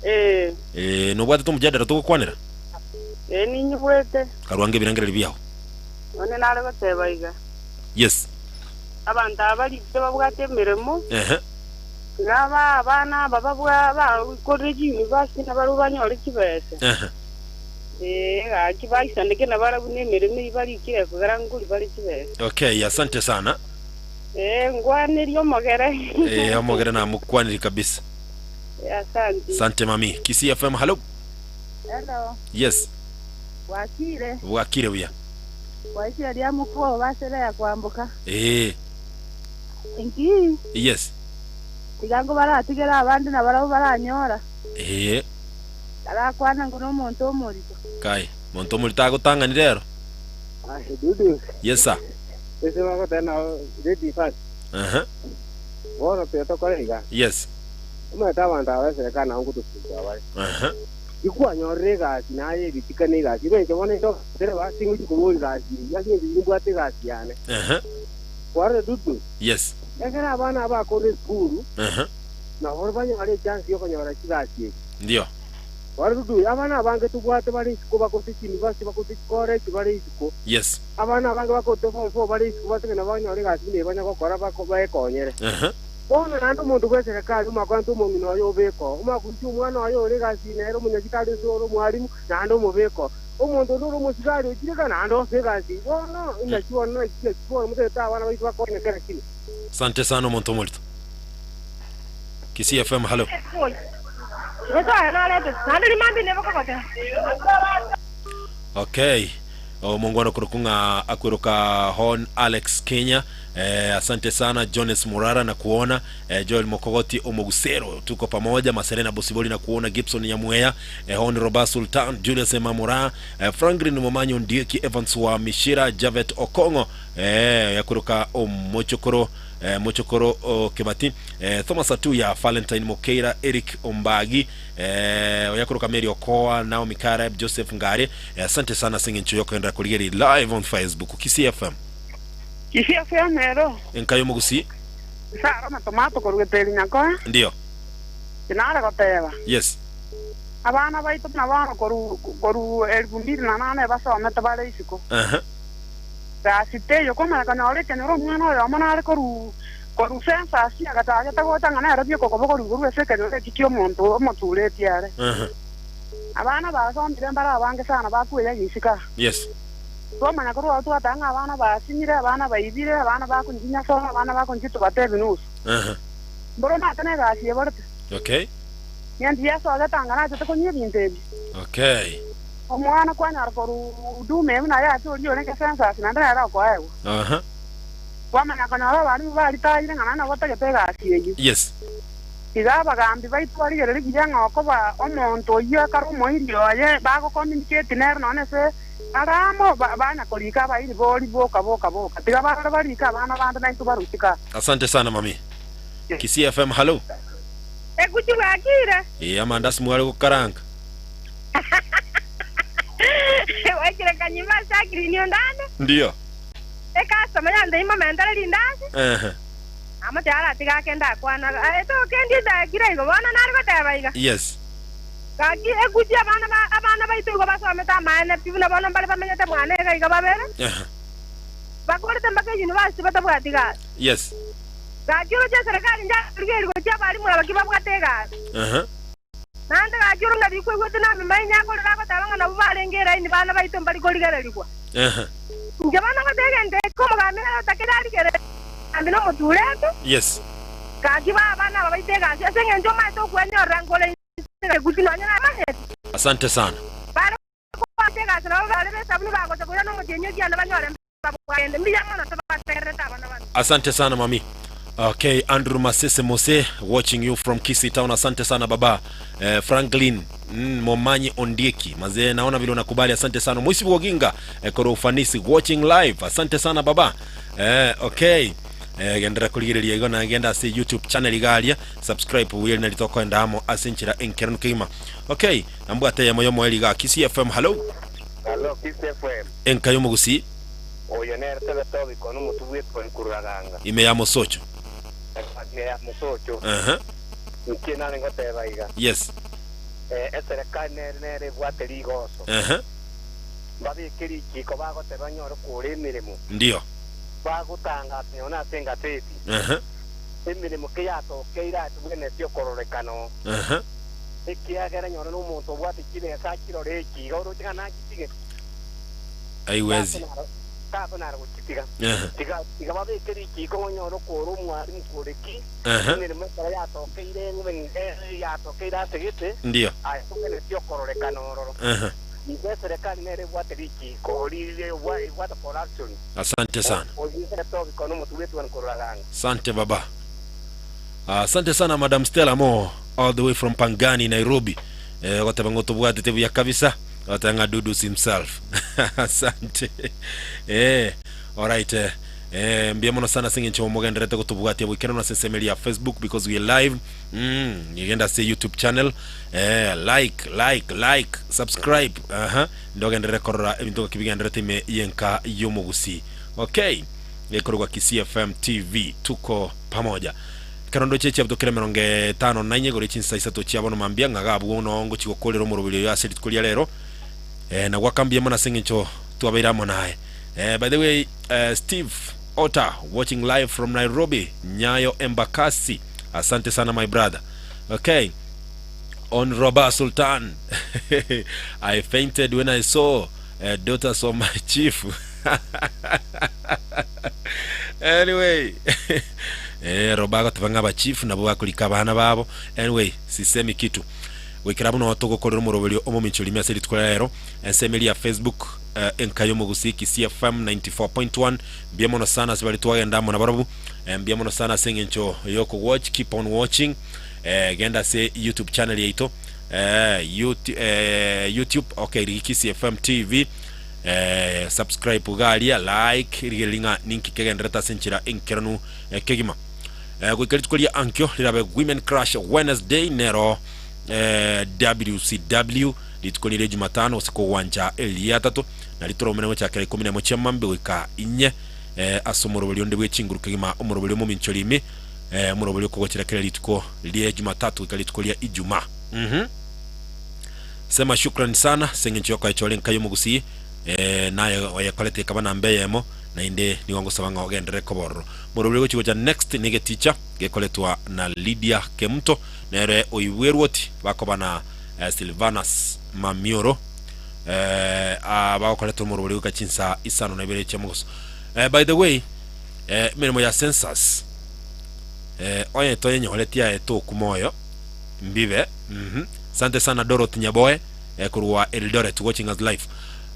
Eh, Eh, nobwatete omojadara togokwanera? eh, ninyebwete. Karwange ebirengererio biao. One nare goteba iga. Yes. Abanto aba barikire babwate emeremo, Ehe. iga aba abana aba babwa bakorire chiuniversity nabarabwo banyore chibesa. Ehe. Eh, gaki baisaneke nabarabwo na emeremo eyio barikire ekogera nkori bare chibesa. Okay, asante sana. Eh, ngwanerie omogere. Eh, omogere namokwaniri kabisa. Eh, asante. Asante mami. Kisii FM, hello. Hello. Yes. Bwakire. Bwakire buya. Bwaikire ria mokwo basere ya kwamboka. Eh. Inki? Yes. Tiga ngo baratigera abande na barabwo baranyora. Eh. Arakwana ngo nomonto omorito. Kai, monto omorito agotang'ani rero? Aye, Dudu. Yes sir. Ese bagoteba na lady first. Aha. Bono tiga tokore iga. Yes. Omanyete abanto aba eserekari nabo ngotosunga bare. Aha. Tikwanyorire egasi naye eritika na egasi. Igo inche bono inde ogotereba tingochi koboria egasi eyio ase eng'encho nimbwate egasi yane. Aha. Kwarora Dudu? Yes. Ekero abana aba bakorire esukuru, Aha. nabo banyore echance yokonyora chigasi echi. Ndio. Kwarora Dudu, abana abange tobwate bare isiko bagote chiuniversity bagote chicollege bare isiko. Yes. Abana abange bagote form four bare isiko base ng'a banyore egasi buna eye banya gokora bako baekonyere. Aha. Bono naende omonto bw'eserekari omoakorente omong'ina oye obeke oo, omoakunti omwana oye ore egasi nere omonyagitari ase ore omwalimu, naende omobeke oo. Omonto onde ore omosigari ochire iga, naende ose egasi eyio. Bono inaki bono naki naki bono motagete abana baito bakonye kera kina? Asante sana omonto omorito. Kisii FM, hallo. Okay. Omongwana okorokwa ng'a akweroka Hon Alex Kenya eh, asante sana Jones Murara na kuona eh, Joel Mokogoti Omogusero tuko pamoja Maserena Bosibori na kuona Gibson Nyamweya eh, Hon Roba Sultan Julius Emamura eh, Franklin Momanyo Ndieki Evans wa Mishira Javet Okong'o eh, yakweroka Omochokoro eh, Mochokoro oh, Kebati eh, Thomas Atuya Valentine Mokeira Eric Ombagi Eh, oyakoroka Mary Okoa, Naomi Kareb, Joseph Ngare. Eh, asante sana ase eng'encho yokogenderera korigereria live on Facebook. Kisii FM. Kisii FM ero. Enka y'omogusii. Sara amatomato korwa Geteri Nyakoe. Ndio. Tinare goteba. Yes. Abana baito buna bono korwa korwa elfu mbili na nane basomete bare isiko. Aha. Gasi teiyo komanya konyora ekenyoro omwana oyomo nare korwa Korwa census agachagete gocha ng'a nere bioka okobogoria korwa ase ekenyoro eki ki'omonto omotureti are. Abana basomire mbare abange sana bakweyagwa isiko aa. Yes. Twamanya korwa agwo twateba ng'a abana basinyire, abana baibire, abana bakonchia nyasoe, abana bakonchia tobate ebinusu. Mboro nate negasi eborete. Okay. Ng'enchi Yeso agetanga nachete konywa ebinto ebi. Okay. Omwana kwanyora korwa huduma eyio buna yacha oria orenge census naende nere okoegwa. Kwamanya konyora abarimu baritayire ng'a naende nabo batagete egasi eyio. Yes. Iga abagambi baito barigererie buya ng'a okoba omonto oyio ekare omoiri oye bago communicate nere nonya ase are amo, banya korika abairi bori boka boka boka. Tiga barore barike abana bande naintwe barusie kaa. Asante sana mami. Kisii FM, hallo. Eguchi bwakire. Ee, amandasi mware gokaranga. Gwaikire kanyima ase akiri ondande. Ndio. Ecustomer yantebia momentere rindasi. Ehe. Amo tiaratiga ake ndakwana. Aye tokendi ndakire igo bono nare goteba iga. Yes. Gaki eguchi abana ba abana baito igo basomete amaene pi buna bono mbare bamenyete mwane iga iga babere. Ehe. Bakorete mpaka university batabwati gasi. Yes. Gaki oroche eserekari nchakorigereria gochia abarimu aba ki babwate egasi. Ehe. Naende gaki ore ng'a rikwaigwete namimainya akorera agoteba ng'a nabwo barenge eraini bana baito mbari korigererigwa. Ehe. Inche bono ngoteba egento eke omogambi nere otakere arigererie omogambi nomotureti. Yes. Gaki ba abana aba baito egasi ase engencho omanyete okwenyorera nkore inse eguti nonya namanyeti. Asante sana. Bare koacha egasi nabo bare b'esabuni bagocha koirana omotienyi okianda banyore Babwate mbuya mono tobategererete abana baminto. Asante sana mami. Okay, Andrew Masese Mose watching you from Kisii Town. Asante sana baba. Eh, Franklin Momanyi Ondieki mazee, naona vile unakubali. Asante sana Moisi Bwoginga eh, koro ufanisi watching live. Asante sana baba. Eh, okay. Eh, gendera kurigereria igo na genda ase YouTube channel igaria subscribe wiri na litoko endamo ase enchera enkeranu keima. Okay, nambwate yemo yomo eriga Kisii FM. Hello. Hello, Kisii FM. Enka y'omogusii. Oyo nere Tebete obikone omotwe bw'etwani korwa Raganga. Ime ya mosocho. Ime ya mosocho. Ehe. Inki nare ngoteba iga? Yes. Eh, eserekari nere nere ebwate rigoso. Ehe. Mbabeke richiko bagoteba banyore kore emeremo. Ndio. Bagotangasa nonya ase engaseti. Ehe. Emeremo ki yatokeire ase bwenereti okororekana. Ehe. Ekiagera nyora nomonto obwate chibesa achirore echi iga oroche ng'a nachitige. Haiwezi. Takonyara gochitiga. Ehe. Tiga tiga babeke richiiko ng'a onyore okora omwalimu kore ki, Ehe. emeremo ekero yatokeire ng'e eh, yatokeire ase gete, Ndio. aye togeneti okororekana ororo. Ehe. Igo eserekari nere ebwate richiiko rire ebwate corruption. Asante sana. Oyio tobikona omotwe bw'etwani korwa Raganga. Asante baba. Asante sana Madam Stella Mo all the way from Pangani Nairobi. Eh, ogoteba ng'a otobwatete buya kabisa. Ogoteba ng'a Dudus himself. Asante. Eh, alright. Eh, eh, mbuya mono sana ase eng'encho mogendererete gotobwatia goikeranu ase ensemo eria ya Facebook because we are live. Mm, genda ase YouTube channel. Eh, like, like, like, subscribe. Aha. Ndogenderere korora ebinto ng'aki bigendererete ime y'enka y'omogusii. Okay. Gekorwa Kisii FM TV. Tuko pamoja. Ekero ndoche chiabutokire emerongo etano na inye igoro chinsa isato chia bono mambia, ng'a gabwo noo ngochia gokorera omoroberi oyo ase rituko ria rero. Eh, na gwaka mbuya mono ase eng'encho twabeire amo naye. Eh, by the way, eh, Steve Otter watching live from Nairobi, Nyayo Embakasi. Asante sana my brother. Okay. On Roba Sultan. I fainted when I saw daughters of my chief. Anyway, eh, Roba agoteba ng'a abachief nabo bakorika abana babo. Anyway, sisemi kitu. Goikera buna togokorera omoroberio omomincho rime ase rituko ria rero, ensemo eria ya Facebook eh, enka y'omogusii Kisii FM 94.1 mbuya mono sana ase baria twagenda amo nabarabwo eh, mbuya mono sana ase eng'encho yokowatch keep on watching eh, genda ase YouTube channel yaito eh, YouTube, eh, YouTube okay rigia Kisii FM TV eh, subscribe iga aria like rigereria ng'a ninki kegendererete ase enchera enkeranu eh, kegima eh, goika rituko ria ankio rirabe Women Crush Wednesday nero eh, WCW rituko rire Jumatano gose kogwancha eriatato nari toromene gochakera ikomi nemo chia mambia goika inye eh, ase omoroberi onde bwe chinguru kegima omoroberi omominchori ime eh, omoroberi okogochera kera rituko rie Jumatatu goika rituko ria Ijumaa mhm Sema shukrani sana ase engencho yokoechora enka y'omogusii eh, naye oyekorete ekaba namba eyemo naende nigo ngosaba ng'a ogenderere koba ororo. Moroberi ogochi gocha next negeticha gekoretwa na Lydia Kemunto nere oibwerwoti bakoba na eh, Silvanus Mamioro eh, ah, bagokoretwa omoroberi goika chinsa isano na ibere chia mogoso. Eh, by the way eh, emeremo ya census eh, onye toyenyoreti aye tokuma oyo mbibe mhm Sante sana Dorothy Nyaboe eh, korwa Eldoret watching us live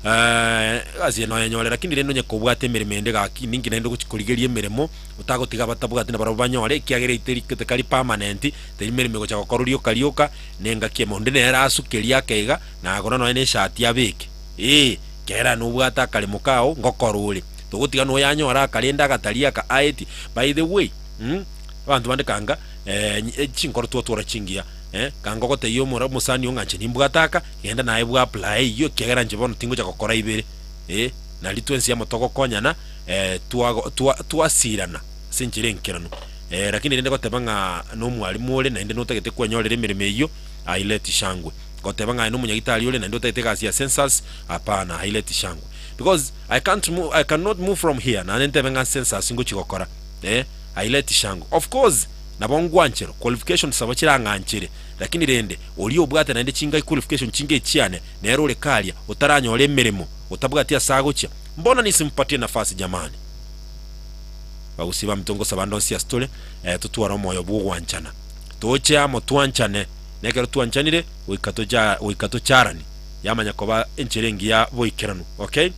Eh, egasi eye noyenyore lakini rende onye kobwate emeremo ende gaki ninki naende ogochi korigeria emeremo otagotiga abatabwati nabarabwo banyore ekiagera eteri tekari permanent teri meremo egocha gokorwa rioka rioka na engaki emo onde nere asukerie ake iga nagora nonye na eshati abeke ee kera nobwate akaremo kao ngokora ore togotiga noyanyore akarende agatari aka aetie by the way mh abanto bande kanga eh, chinkoro twatwara chingiya eh, kanga ogotebia omora omosani oo ng'a inche nimbwate aka, genda naye bwa apply eyio ekiagera inche bono tingocha gokora ibere, eh, nari twensi amo togokonyana eh, twago twa twasirana ase enchera enkeranu. Eh, lakini rende goteba ng'a nomwalimu ore naende notagete kwenyorera emeremo eyio, haileti shangwe. Goteba ng'a aye nomonyagitari ore naende otagete egasi ya census, hapana, haileti shangwe. Because I can't move, I cannot move from here naende ntebe ng'a census ngochi gokora, eh, haileti shangwe. Of course. Nabo ngwancherwa, qualifications nabo chirang'anchere, lakini rende oria obwate naende chingai qualification chinga echiane, nere ore karia, otaranyora emeremo, otabwati ase agochia, mbona nisimpatie nafasi jamani? Bagusii baminto ngosaba ande onsi ase tore, eh, totware omoyo bw'ogwanchana. Toche amo twanchane, na ekero twanchanire, goika tocha goika tocharani, yamanya koba enchera engiya boikeranu, okay?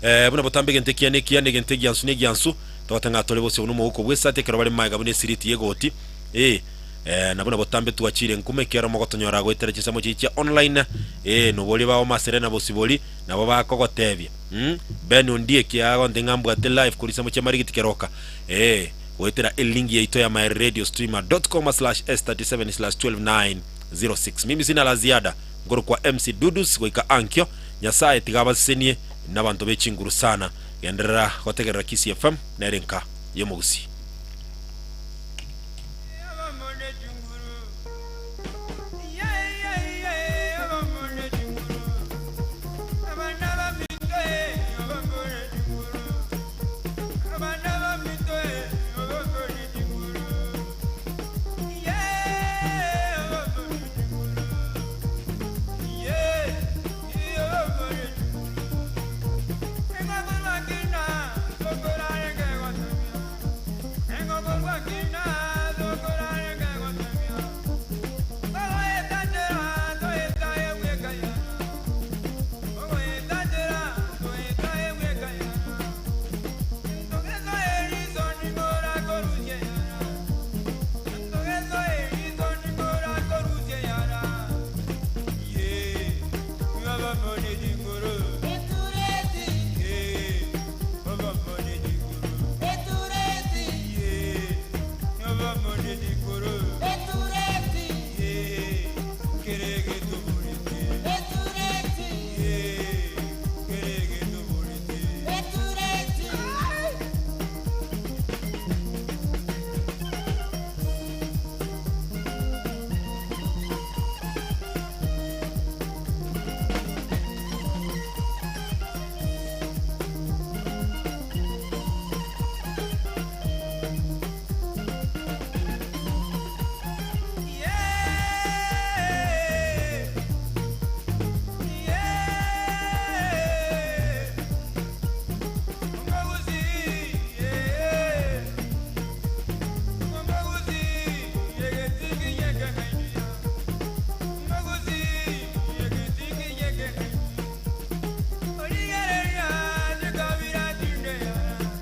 Eh, buna botambe egento ekiya na ekiya, na egento egiansu na egiansu, Togote ng'a tore bosio buna omogoko bw'esati ekero bare magega buna esiriti y'egoti. Ee, eh, na buna botambe twachire nkuma ekiagera mogotonyora goetera chinsemo chiria chia online. Ee, noboria bao Masere na Bosibori nabo bakogotebia. Mm, Ben Ondieki agonte ng'a mbwate live korwa chinsemo chia Marigiti Keroka. Ee, goetera elink yaito ya myradiostreamer.com/s37/12906. Mimi sina la ziada. Nkorokwa MC Dudus goika ankio. Nyasaye tiga abasesenie nabanto be chinguru sana. Genderera gotegerera Kisii FM nere enka y'omogusii. Kisii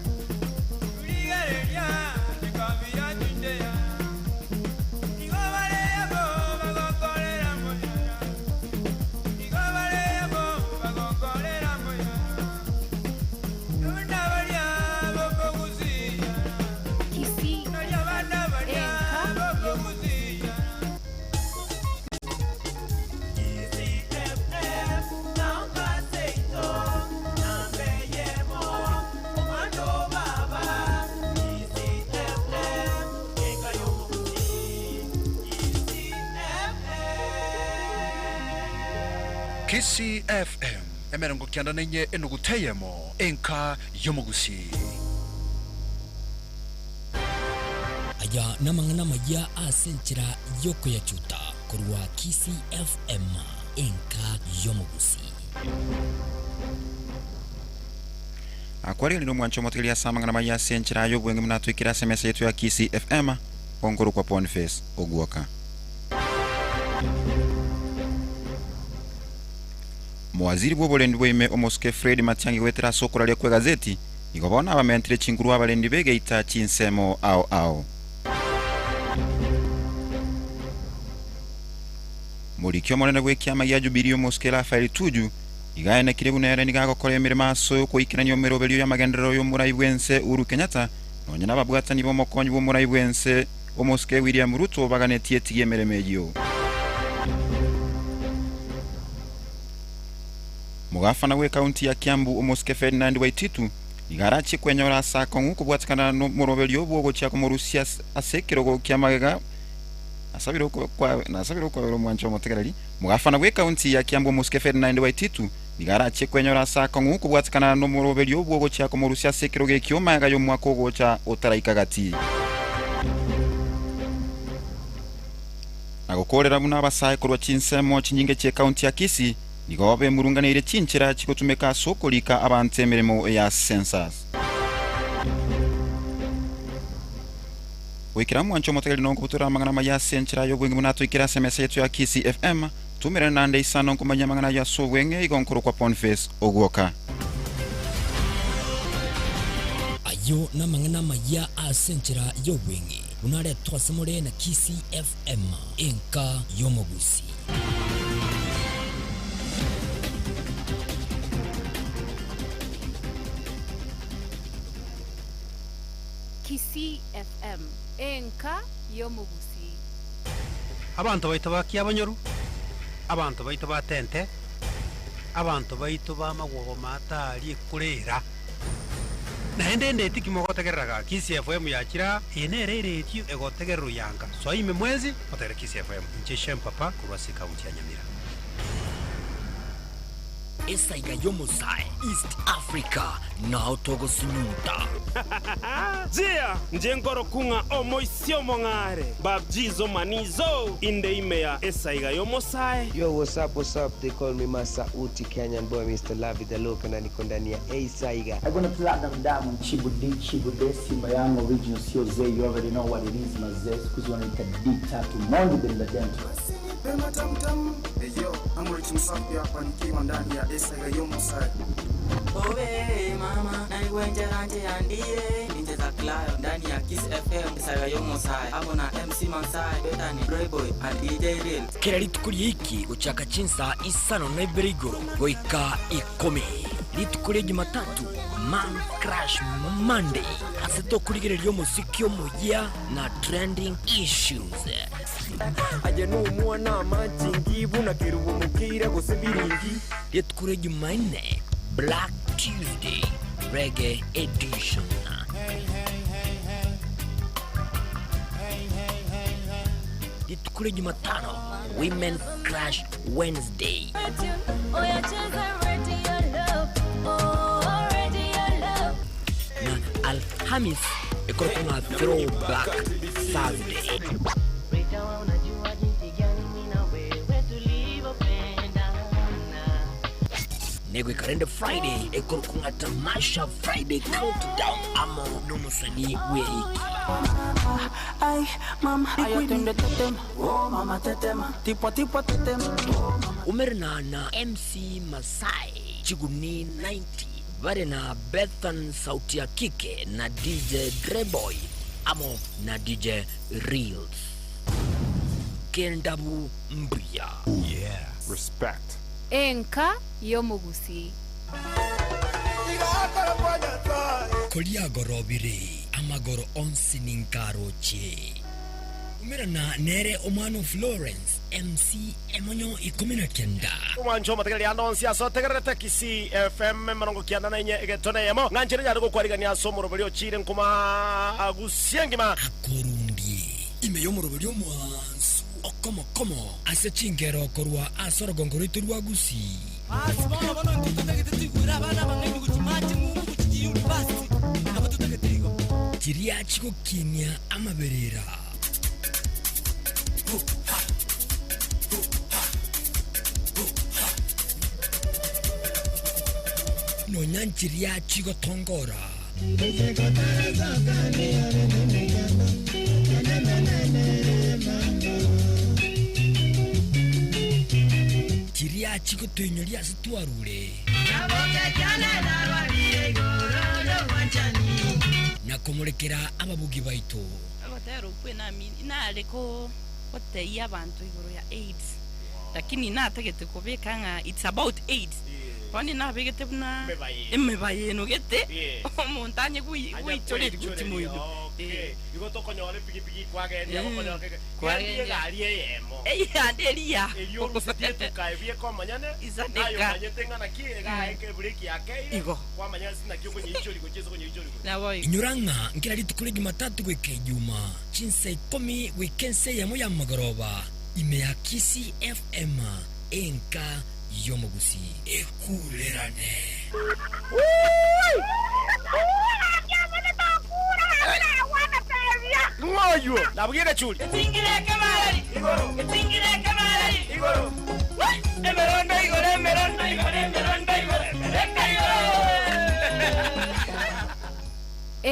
FM, enka y'omogusii. Kisii FM, emerongo kianda na inye enuguta eyemo, enka y'omogusii. Aya namang'ana amayia ase enchera y'okoyachuta korwa Kisii FM, enka y'omogusii. Akwariganire omwancho omotigeria ase amang'ana maya ase enchera y'obweng'e buna atoikire ase emesa yaito ya Kisii FM, onkorokwa Boniface Ogwoka. Mowaziri bw'oborendi bwaime omosuke Fred Matiang'i goetera ase okoraria kw'egazeti, Igo bono abamentire chinguru abarendi b'egeita chinsemo ao ao. Moriki omonene bw'ekiama gia Jubilee omosike Raphael Tuju iga aenekire buna ere nigo agokora emeremo ase okoikerania omeroberio y'amagenderero y'omorai bw'ense Uhuru Kenyatta nonya nababwatani b'omokonyi bw'omorai bw'ense omosike William Ruto baganetie etigie emeremo eyio. Mogafana bw'ekaunti ya Kiambu omosike Ferdinand Waititu nigo arachie kwenyora ase akong'u kobwatekana nomoroberio bw'ogochia komorusia ase ekerogo kia magega Nasabire nasabire okwabera omwancho omotegereri. Mogafana bw'ekaunti ya Kiambu omosike Ferdinand Waititu nigo arachie kwenyora ase akong'u kobwatekana nomoroberio bw'ogochia komorusia ase ekerogo ekio magega y'omwaka ogocha otaraika gati. na gokoorera buna abasae korwa chinsemo chinyinge chi'ekaunti ya Kisii nigo bemurunganeirie chinchera chigotumeka ase okorika abanto emeremo ya census. Goikera mwanche omotegereri nonkobutorera amang'ana amaya ase enchera y'obweng'e buna atoikere ase emesa yaito ya Kisii FM, Tumerane naende isano nkomanyia amang'ana ayio ase obweng'e igo nkorokwa Boniface Ogwoka. Ayio namang'ana amayia ase enchera y'obweng'e, buna aretwe ase more na Kisii FM, enka y'omogusii. Kisii FM, enka y'omogusii. Abanto baito ba Kiabonyoru, abanto baito ba Tente, abanto baito b'amagwogoma atari ekurera. Naende endeti ki mogotegerera gaki Kisii FM yachire aa, eye nere eretio egotegererwa yanka. Soa ime mwensi motegerere Kisii FM. Inche Shem Papa korwa ase ekaunti ya Nyamira. Esaiga y'omosae East Africa nao togosunyunta. Jia, nche nkoroku ng'a omoisia omong'are, Babjizo Manizo, inde ime ya esaiga y'omosae. Yo, what's up, what's up? They call me Masauti, Kenyan boy, Mr. Lavi the Local, na niko ndani ya A Saiga. I gonna Platinum Diamond Chibu D Chibu D Simba yangu original sio Z you already know what it is mazee siku hizi wanaita D tatu Mondi bin Laden. Pema tamtam. Hey yo, I'm Rich Msafi hapa nikiwa ndani ya Esaiga Yomusai. Obe mama naigwenjeranje yandire ninjeza Klayo ndani ya Kiss FM Esaiga Yomusai amo na MC Masai Bethany Brayboy and DJ Real. Kera rituko ri'eiki gochaka chinsa isano na ibere igoro goika ikomi. Rituko ria Jumatatu, Man Crush Monday, ase tokorigereria omosiki omoyia na trending issues. Aye nomwana amachingi buna kerubo mokeira gose biringi. Rituko ria Jumanne, Black Tuesday, Reggae Edition. Rituko ria Jumatano, Women Crush Wednesday. Na Alhamis ekorokwa ng'a Throwback Thursday. Negoika rende Friday ekorokwa ng'a Tamasha Friday Countdown amo nomosani bw'eiki. Umerana na MC Masai, Chiguni 90, bare na Bethan Sauti ya Kike na DJ Greyboy amo na DJ Reels. Kendabu mbuya. Yeah. Respect. Enka y'omogusii. Koriagorobire, amagoro onsi ninkaroche. Umerana nere omwana o Florence, MC Emonyo 19. Omwancho omotegereri ande onsi ase otegererete Kisii FM 94 egetone eyemo, ng'a nchera yare gokwarigania ase omoroberi ochiire nkoma gusia engima. Akorundie ime y'omoroberi omwansu okomo-komo ase chingero korwa ase orogongo rwaito rwa Gusii. Ase bono bono intwe totagete toigwere abana abang'aini gochia mache ng'umbu gochia chiyunivasiti, nabo totagete igo. Chiria chigokinia amaberera. Nonya nchiria chigotongora. Chiria chigotoinyoria ase twarure. Na komorekera ababugi baito. Ogotera okwo nami nare ko gotebia abanto igoro ya AIDS lakini natagete kobeka ng'a it's about AIDS bono nabegete buna emebayeno gete omonto anye gweichoreria gochia moino. Igo tokonyora epigipigi kwagendia gokonyora keke Kwagendia. Gendia egari eyemo Eyande eria. Erio orusetie etuka ebi ekomonyene Isaneka. naye omanyete ng'a naki egaeka ebreki yakeire Igo. kwamanya ase naki okonyeyichoria gochia ase okonyeyichoria gochia. Nabo igo. Inyora ng'a nkera rituko ria Jumatatu goika Ijuma, chinsa ikomi goika ensa eyemo ya mogoroba, ime ya Kisii FM, enka y'omogusii. Ekurerane. Ng'o Omoyio, nabugia egechuri. Etingire ekemarari igoro, etingire ekemarari igoro. Emerondo igoro, emerondo igoro, emerondo igoro, emereka igoro.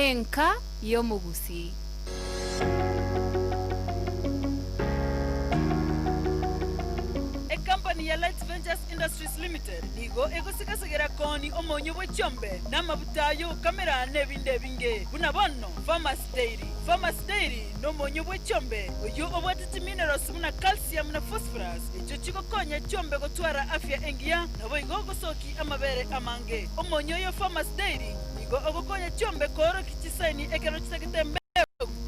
Enka y'omogusii. Ekampani ya Light Ventures Industries Limited nigo egosigasegera koni omonyo bwe chiombe na amabuta ayo kamera na ebinde ebinge buna bono Farmers Dairy. Farmers Dairy na omonyo bwe chiombe oyo obwate chiminerals buna calcium na phosphorus echio chigokonya chiombe gotwara afya engiya naboigo gosoki amabere amange. Omonyo oyo Farmers Dairy nigo ogokonya chiombe kooroki chisaini ekero chitagete embegu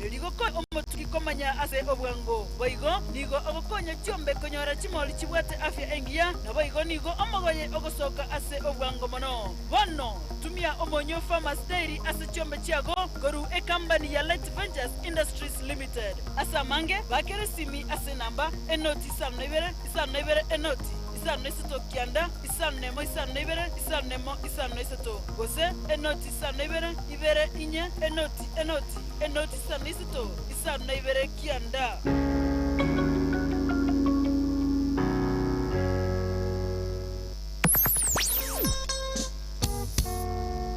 erigokonya omotugi komanya ase obwango. Boigo nigo ogokonya chiombe konyora chimori chibwate afya engiya, naboigo nigo omogoye ogosoka ase obwango mono. Bono tumia omonyo Farmers Dairy ase chiombe chiago korwa ekambani ya Light Ventures Industries Limited. Ase amange bakere esimi ase enamba enoti isano na ibere, isano na ibere enoti, isano na isato kianda, isano na emo isano na ibere, isano na emo isano na isato, gose enoti isano na ibere, ibere inye, enoti enoti, enoti isano na isato, isano na ibere kianda.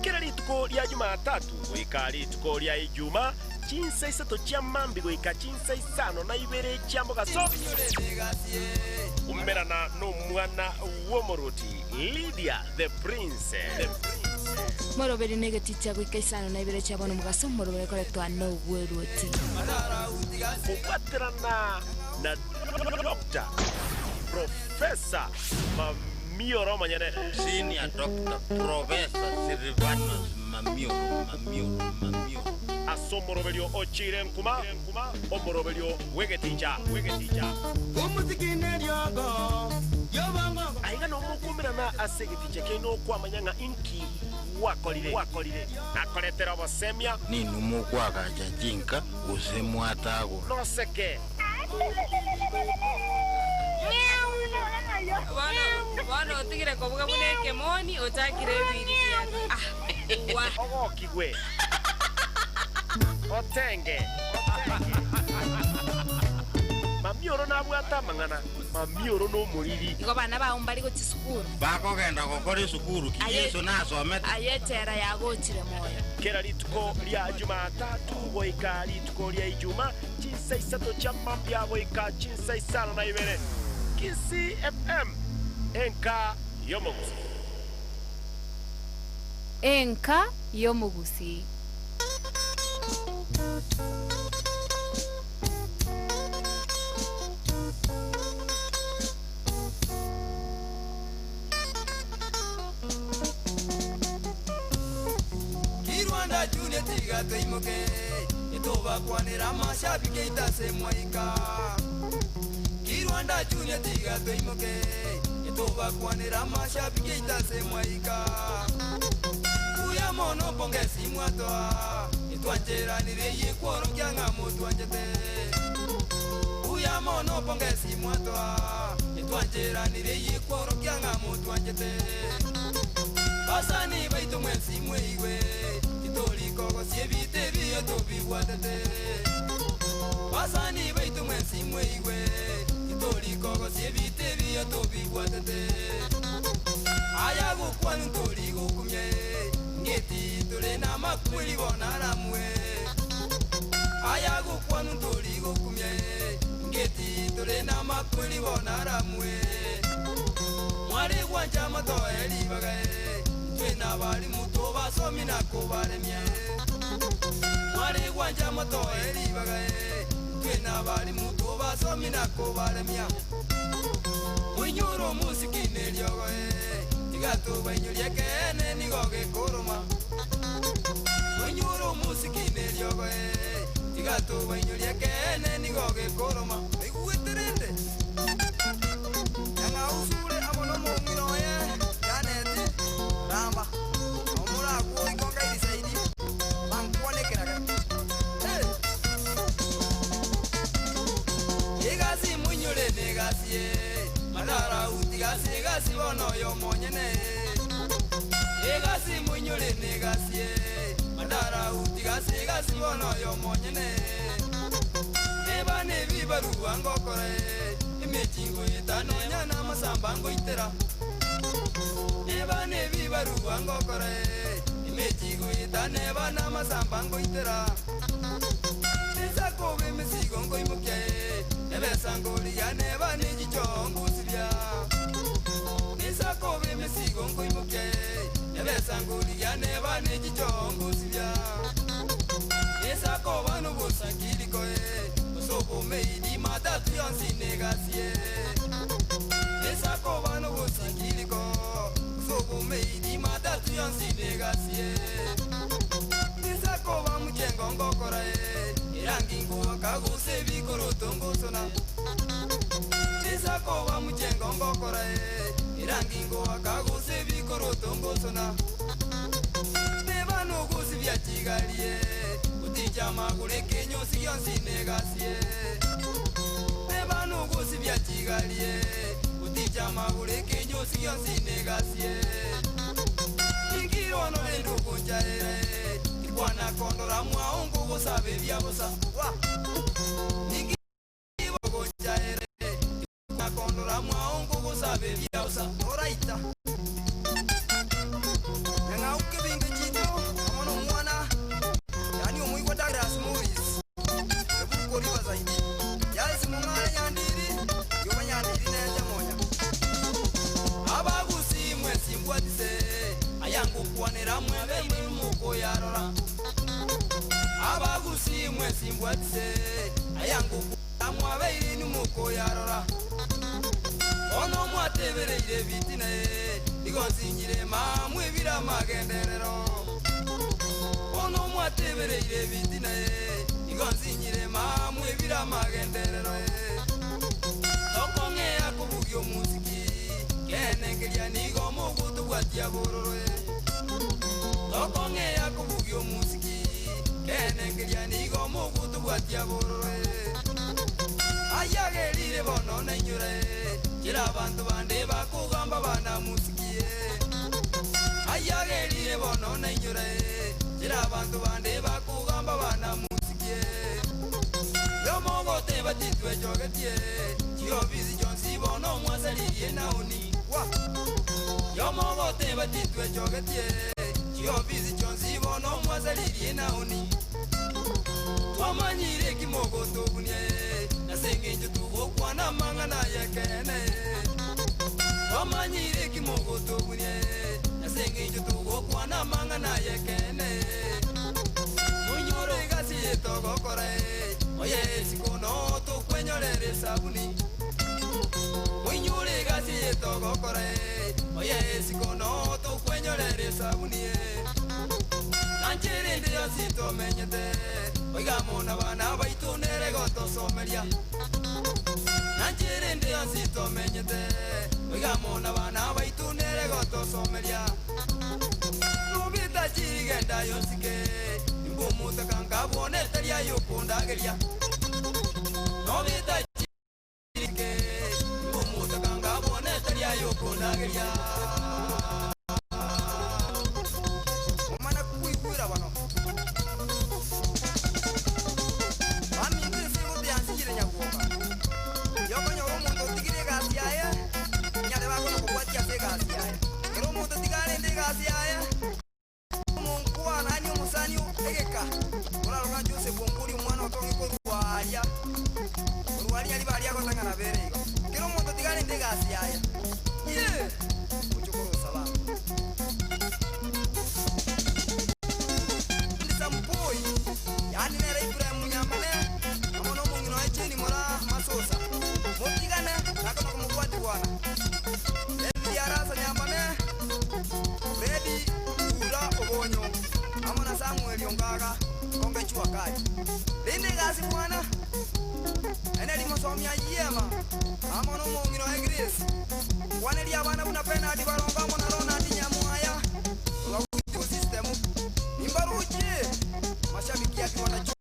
Kera rituko ria Jumatatu goika rituko ria Ijumaa, chinsa isato chia mambia goika chinsa isano na ibere chia mogaso, umerana nomwana bw'omoruoti, Lydia the Princess. Moroberi na egeticha goika isano na ibere chia bono mogaso, moroberi koretwa nogweruoti. Kobwaterana na Doctor Professor Mamioro omonyene. Senior Doctor Professor Silvanus Mamioro, Mamioro, Mamioro. Ase omoroberio ochiire nkuma, omoroberio bw'egeticha, bw'egeticha. Aiga nomokumerana ase egeticha kiaino okwamanya ng'a inki gwakorire, gwakorire. Nakoretera obosemia. Ninwe mokwagacha chinka gose mwatagora. Noseke. Bono bono otigire kobuga buna ekemoni ochakire ebirigiato. Ah, wa. Ogokigwe. Otenge. Mamioro nabwate amang'ana. Mamioro nomoriri. Igo bana bao mbari gochia sukuru. Bakogenda gokora esukuru ki Aye- Yeso nasomete. Aye echela yagochire moyo. Kera rituko ria Jumatatu goika rituko ria Ijuma, chinsa isato chia mambia goika chinsa isano na ibere. Kisii FM, enka y'omogusii. Enka y'omogusii. Kirwanda Junior tiga toimoke nitobakwanera amashabiki aitase mwaika Kirwanda Junior tiga toimoke nitobakwanera amashabiki aitase mwaika Kuya mono pongezi mwatoa nitwanjeranire yikworo kyang'a mutwanjete Kuya mono pongezi mwatoa nitwanjeranire yikworo kyang'a mutwanjete Basani baitu mwensi mweigwe titolikogosie ebite biyo tobibwatete Basani baitu mwensi mweigwe titolikogosie ebite biyo tobibwatete Aya gukwanu ntoligukumye ngeti tuli na makweli bonaramwe Aya gukwanu ntoligukumye ngeti tuli na makweli bonaramwe Mwari gwanja matoe libagae twina barimu tubasomi na kubaremye Mwari gwanja matoe libagae twina barimu tubasomi na kubaremya Mwinyuro musiki neryogoe tigatubainyorie kene nigo gekuruma Mwinyuro musiki neryogoe tigatubainyorie kene nigo gekuruma Igweterende Nyang'ausure amo nomong'ina oye Janeti Ramba Omoragwo ikonga irisaidi Bankwanekeraga Hey! Egasi muinyore negasi ye Madara utigasi egasi bono yo monyene Egasi muinyore negasi ye Adarauti gasi gasi bono yo monyene. Neba nebibaruwa ngokora emechingo itano nyana masamba ngoitera. Neba nebibaruwa ngokora emechingo itano eba namasamba ngoitera. Nisakoba emesigo ngoimukia nebesa ngorigia neba nechichongusibia. Nisakoba emesigo ngoimukia nebesa ngorigia neba nechichongusibia. Nisakoba nobosakiriko osobomeidi matatu yonsi negasie. Nisakoba nobosakiriko osobomeidi matatu yonsi negasie. Nisakoba muchengo ngokora erangi nguoka gose bikoroto ngosona. Nisakoba muchengo ngokora erangi nguoka gose bikoroto ngosona. Neba nogosibia chigarie guticha magure kenyosi yonsi negasie. Neba nogosibia chigarie guticha magure kenyosi yonsi negasie. Ingirwano rendo kunjaere ikwana kondora mwaongo gosabe byabosa wa. Ingirwa kunjaere ikwana kondora mwaongo gosabe byabosa oraita. Nyang'auke binge chito amono mwana yani omuigwa Douglas Morris ebuko riba zaidi yaisi mung'are nyandiri yoba nyandiri nenja monya abagusi mwesi mbwatise ayangukwanira mwebe muko yarora abagusi mwesi mbwatise ayangukwanira mwabeiri nimuko yarora ono mwatebereire bitine igonsinyire mamwe bira magenderero ono mwatebereire bitine igonsinyire mamwe bira magenderero tokong'ea kubugia omusiki kenengeria nigo mogotobwatia bororo tokong'ea kubugia omusiki kenengeria nigo mogotobwatia bororo ayagerire bono nainyore kira abantu bande bakugamba bana musikie ayagerire bono nainyore kira abantu bande bakugamba bana musikie yomogote batitwe jogetie chiobisi jonsi bono mwasaririe naoni wa yomogote batitwe jogetie chiobisi jonsi bono mwasaririe naoni twamanyire kimogotogunie naseng'encho tugokwana mang'ana yekene twamanyire kimogotogunie naseng'encho tugokwana mang'ana yekene munyore egasi yetogokora oye sikono tukwenyorere sabuni munyore egasi yetogokora oye sikono tukwenyorere sabuni nancherende yonsi tomenyete oigamona bana baitu nere gotosomeria nancherende yonsi tomenyete oigamona bana baitu nere gotosomeria nubita chigenda yonsike nimbumutaka nkabone taria yokundageria nobita chige nimbumutaka nkabone taria yokundageria omana kuigwira bano baminto ase gotiansigire nyagwoka yokonyora omonto otigire egasi yaye nyare bakona kobwatia ase egasi yaye kero omonto tigarende egasi yaye omonkwana ani omusani egeka oraroka Joseph Omburi omwana otonge korwaria korwaria ari baria gotang'ana bere igo kero omonto tigarende egasi yaye ye ochokorosa baba Sampoi yani nere Ibrahim Munyamane amono omong'ina oye chini mora masosa motigane nakona komobwati bwana David Arasa Nyambane Fredi Ura Obonyo amo na Samuel Ongaga konge chua kali rinde gasi bwana ene limosomia yema amo no omong'ina oye Grace kwaneria abana buna penalty barongo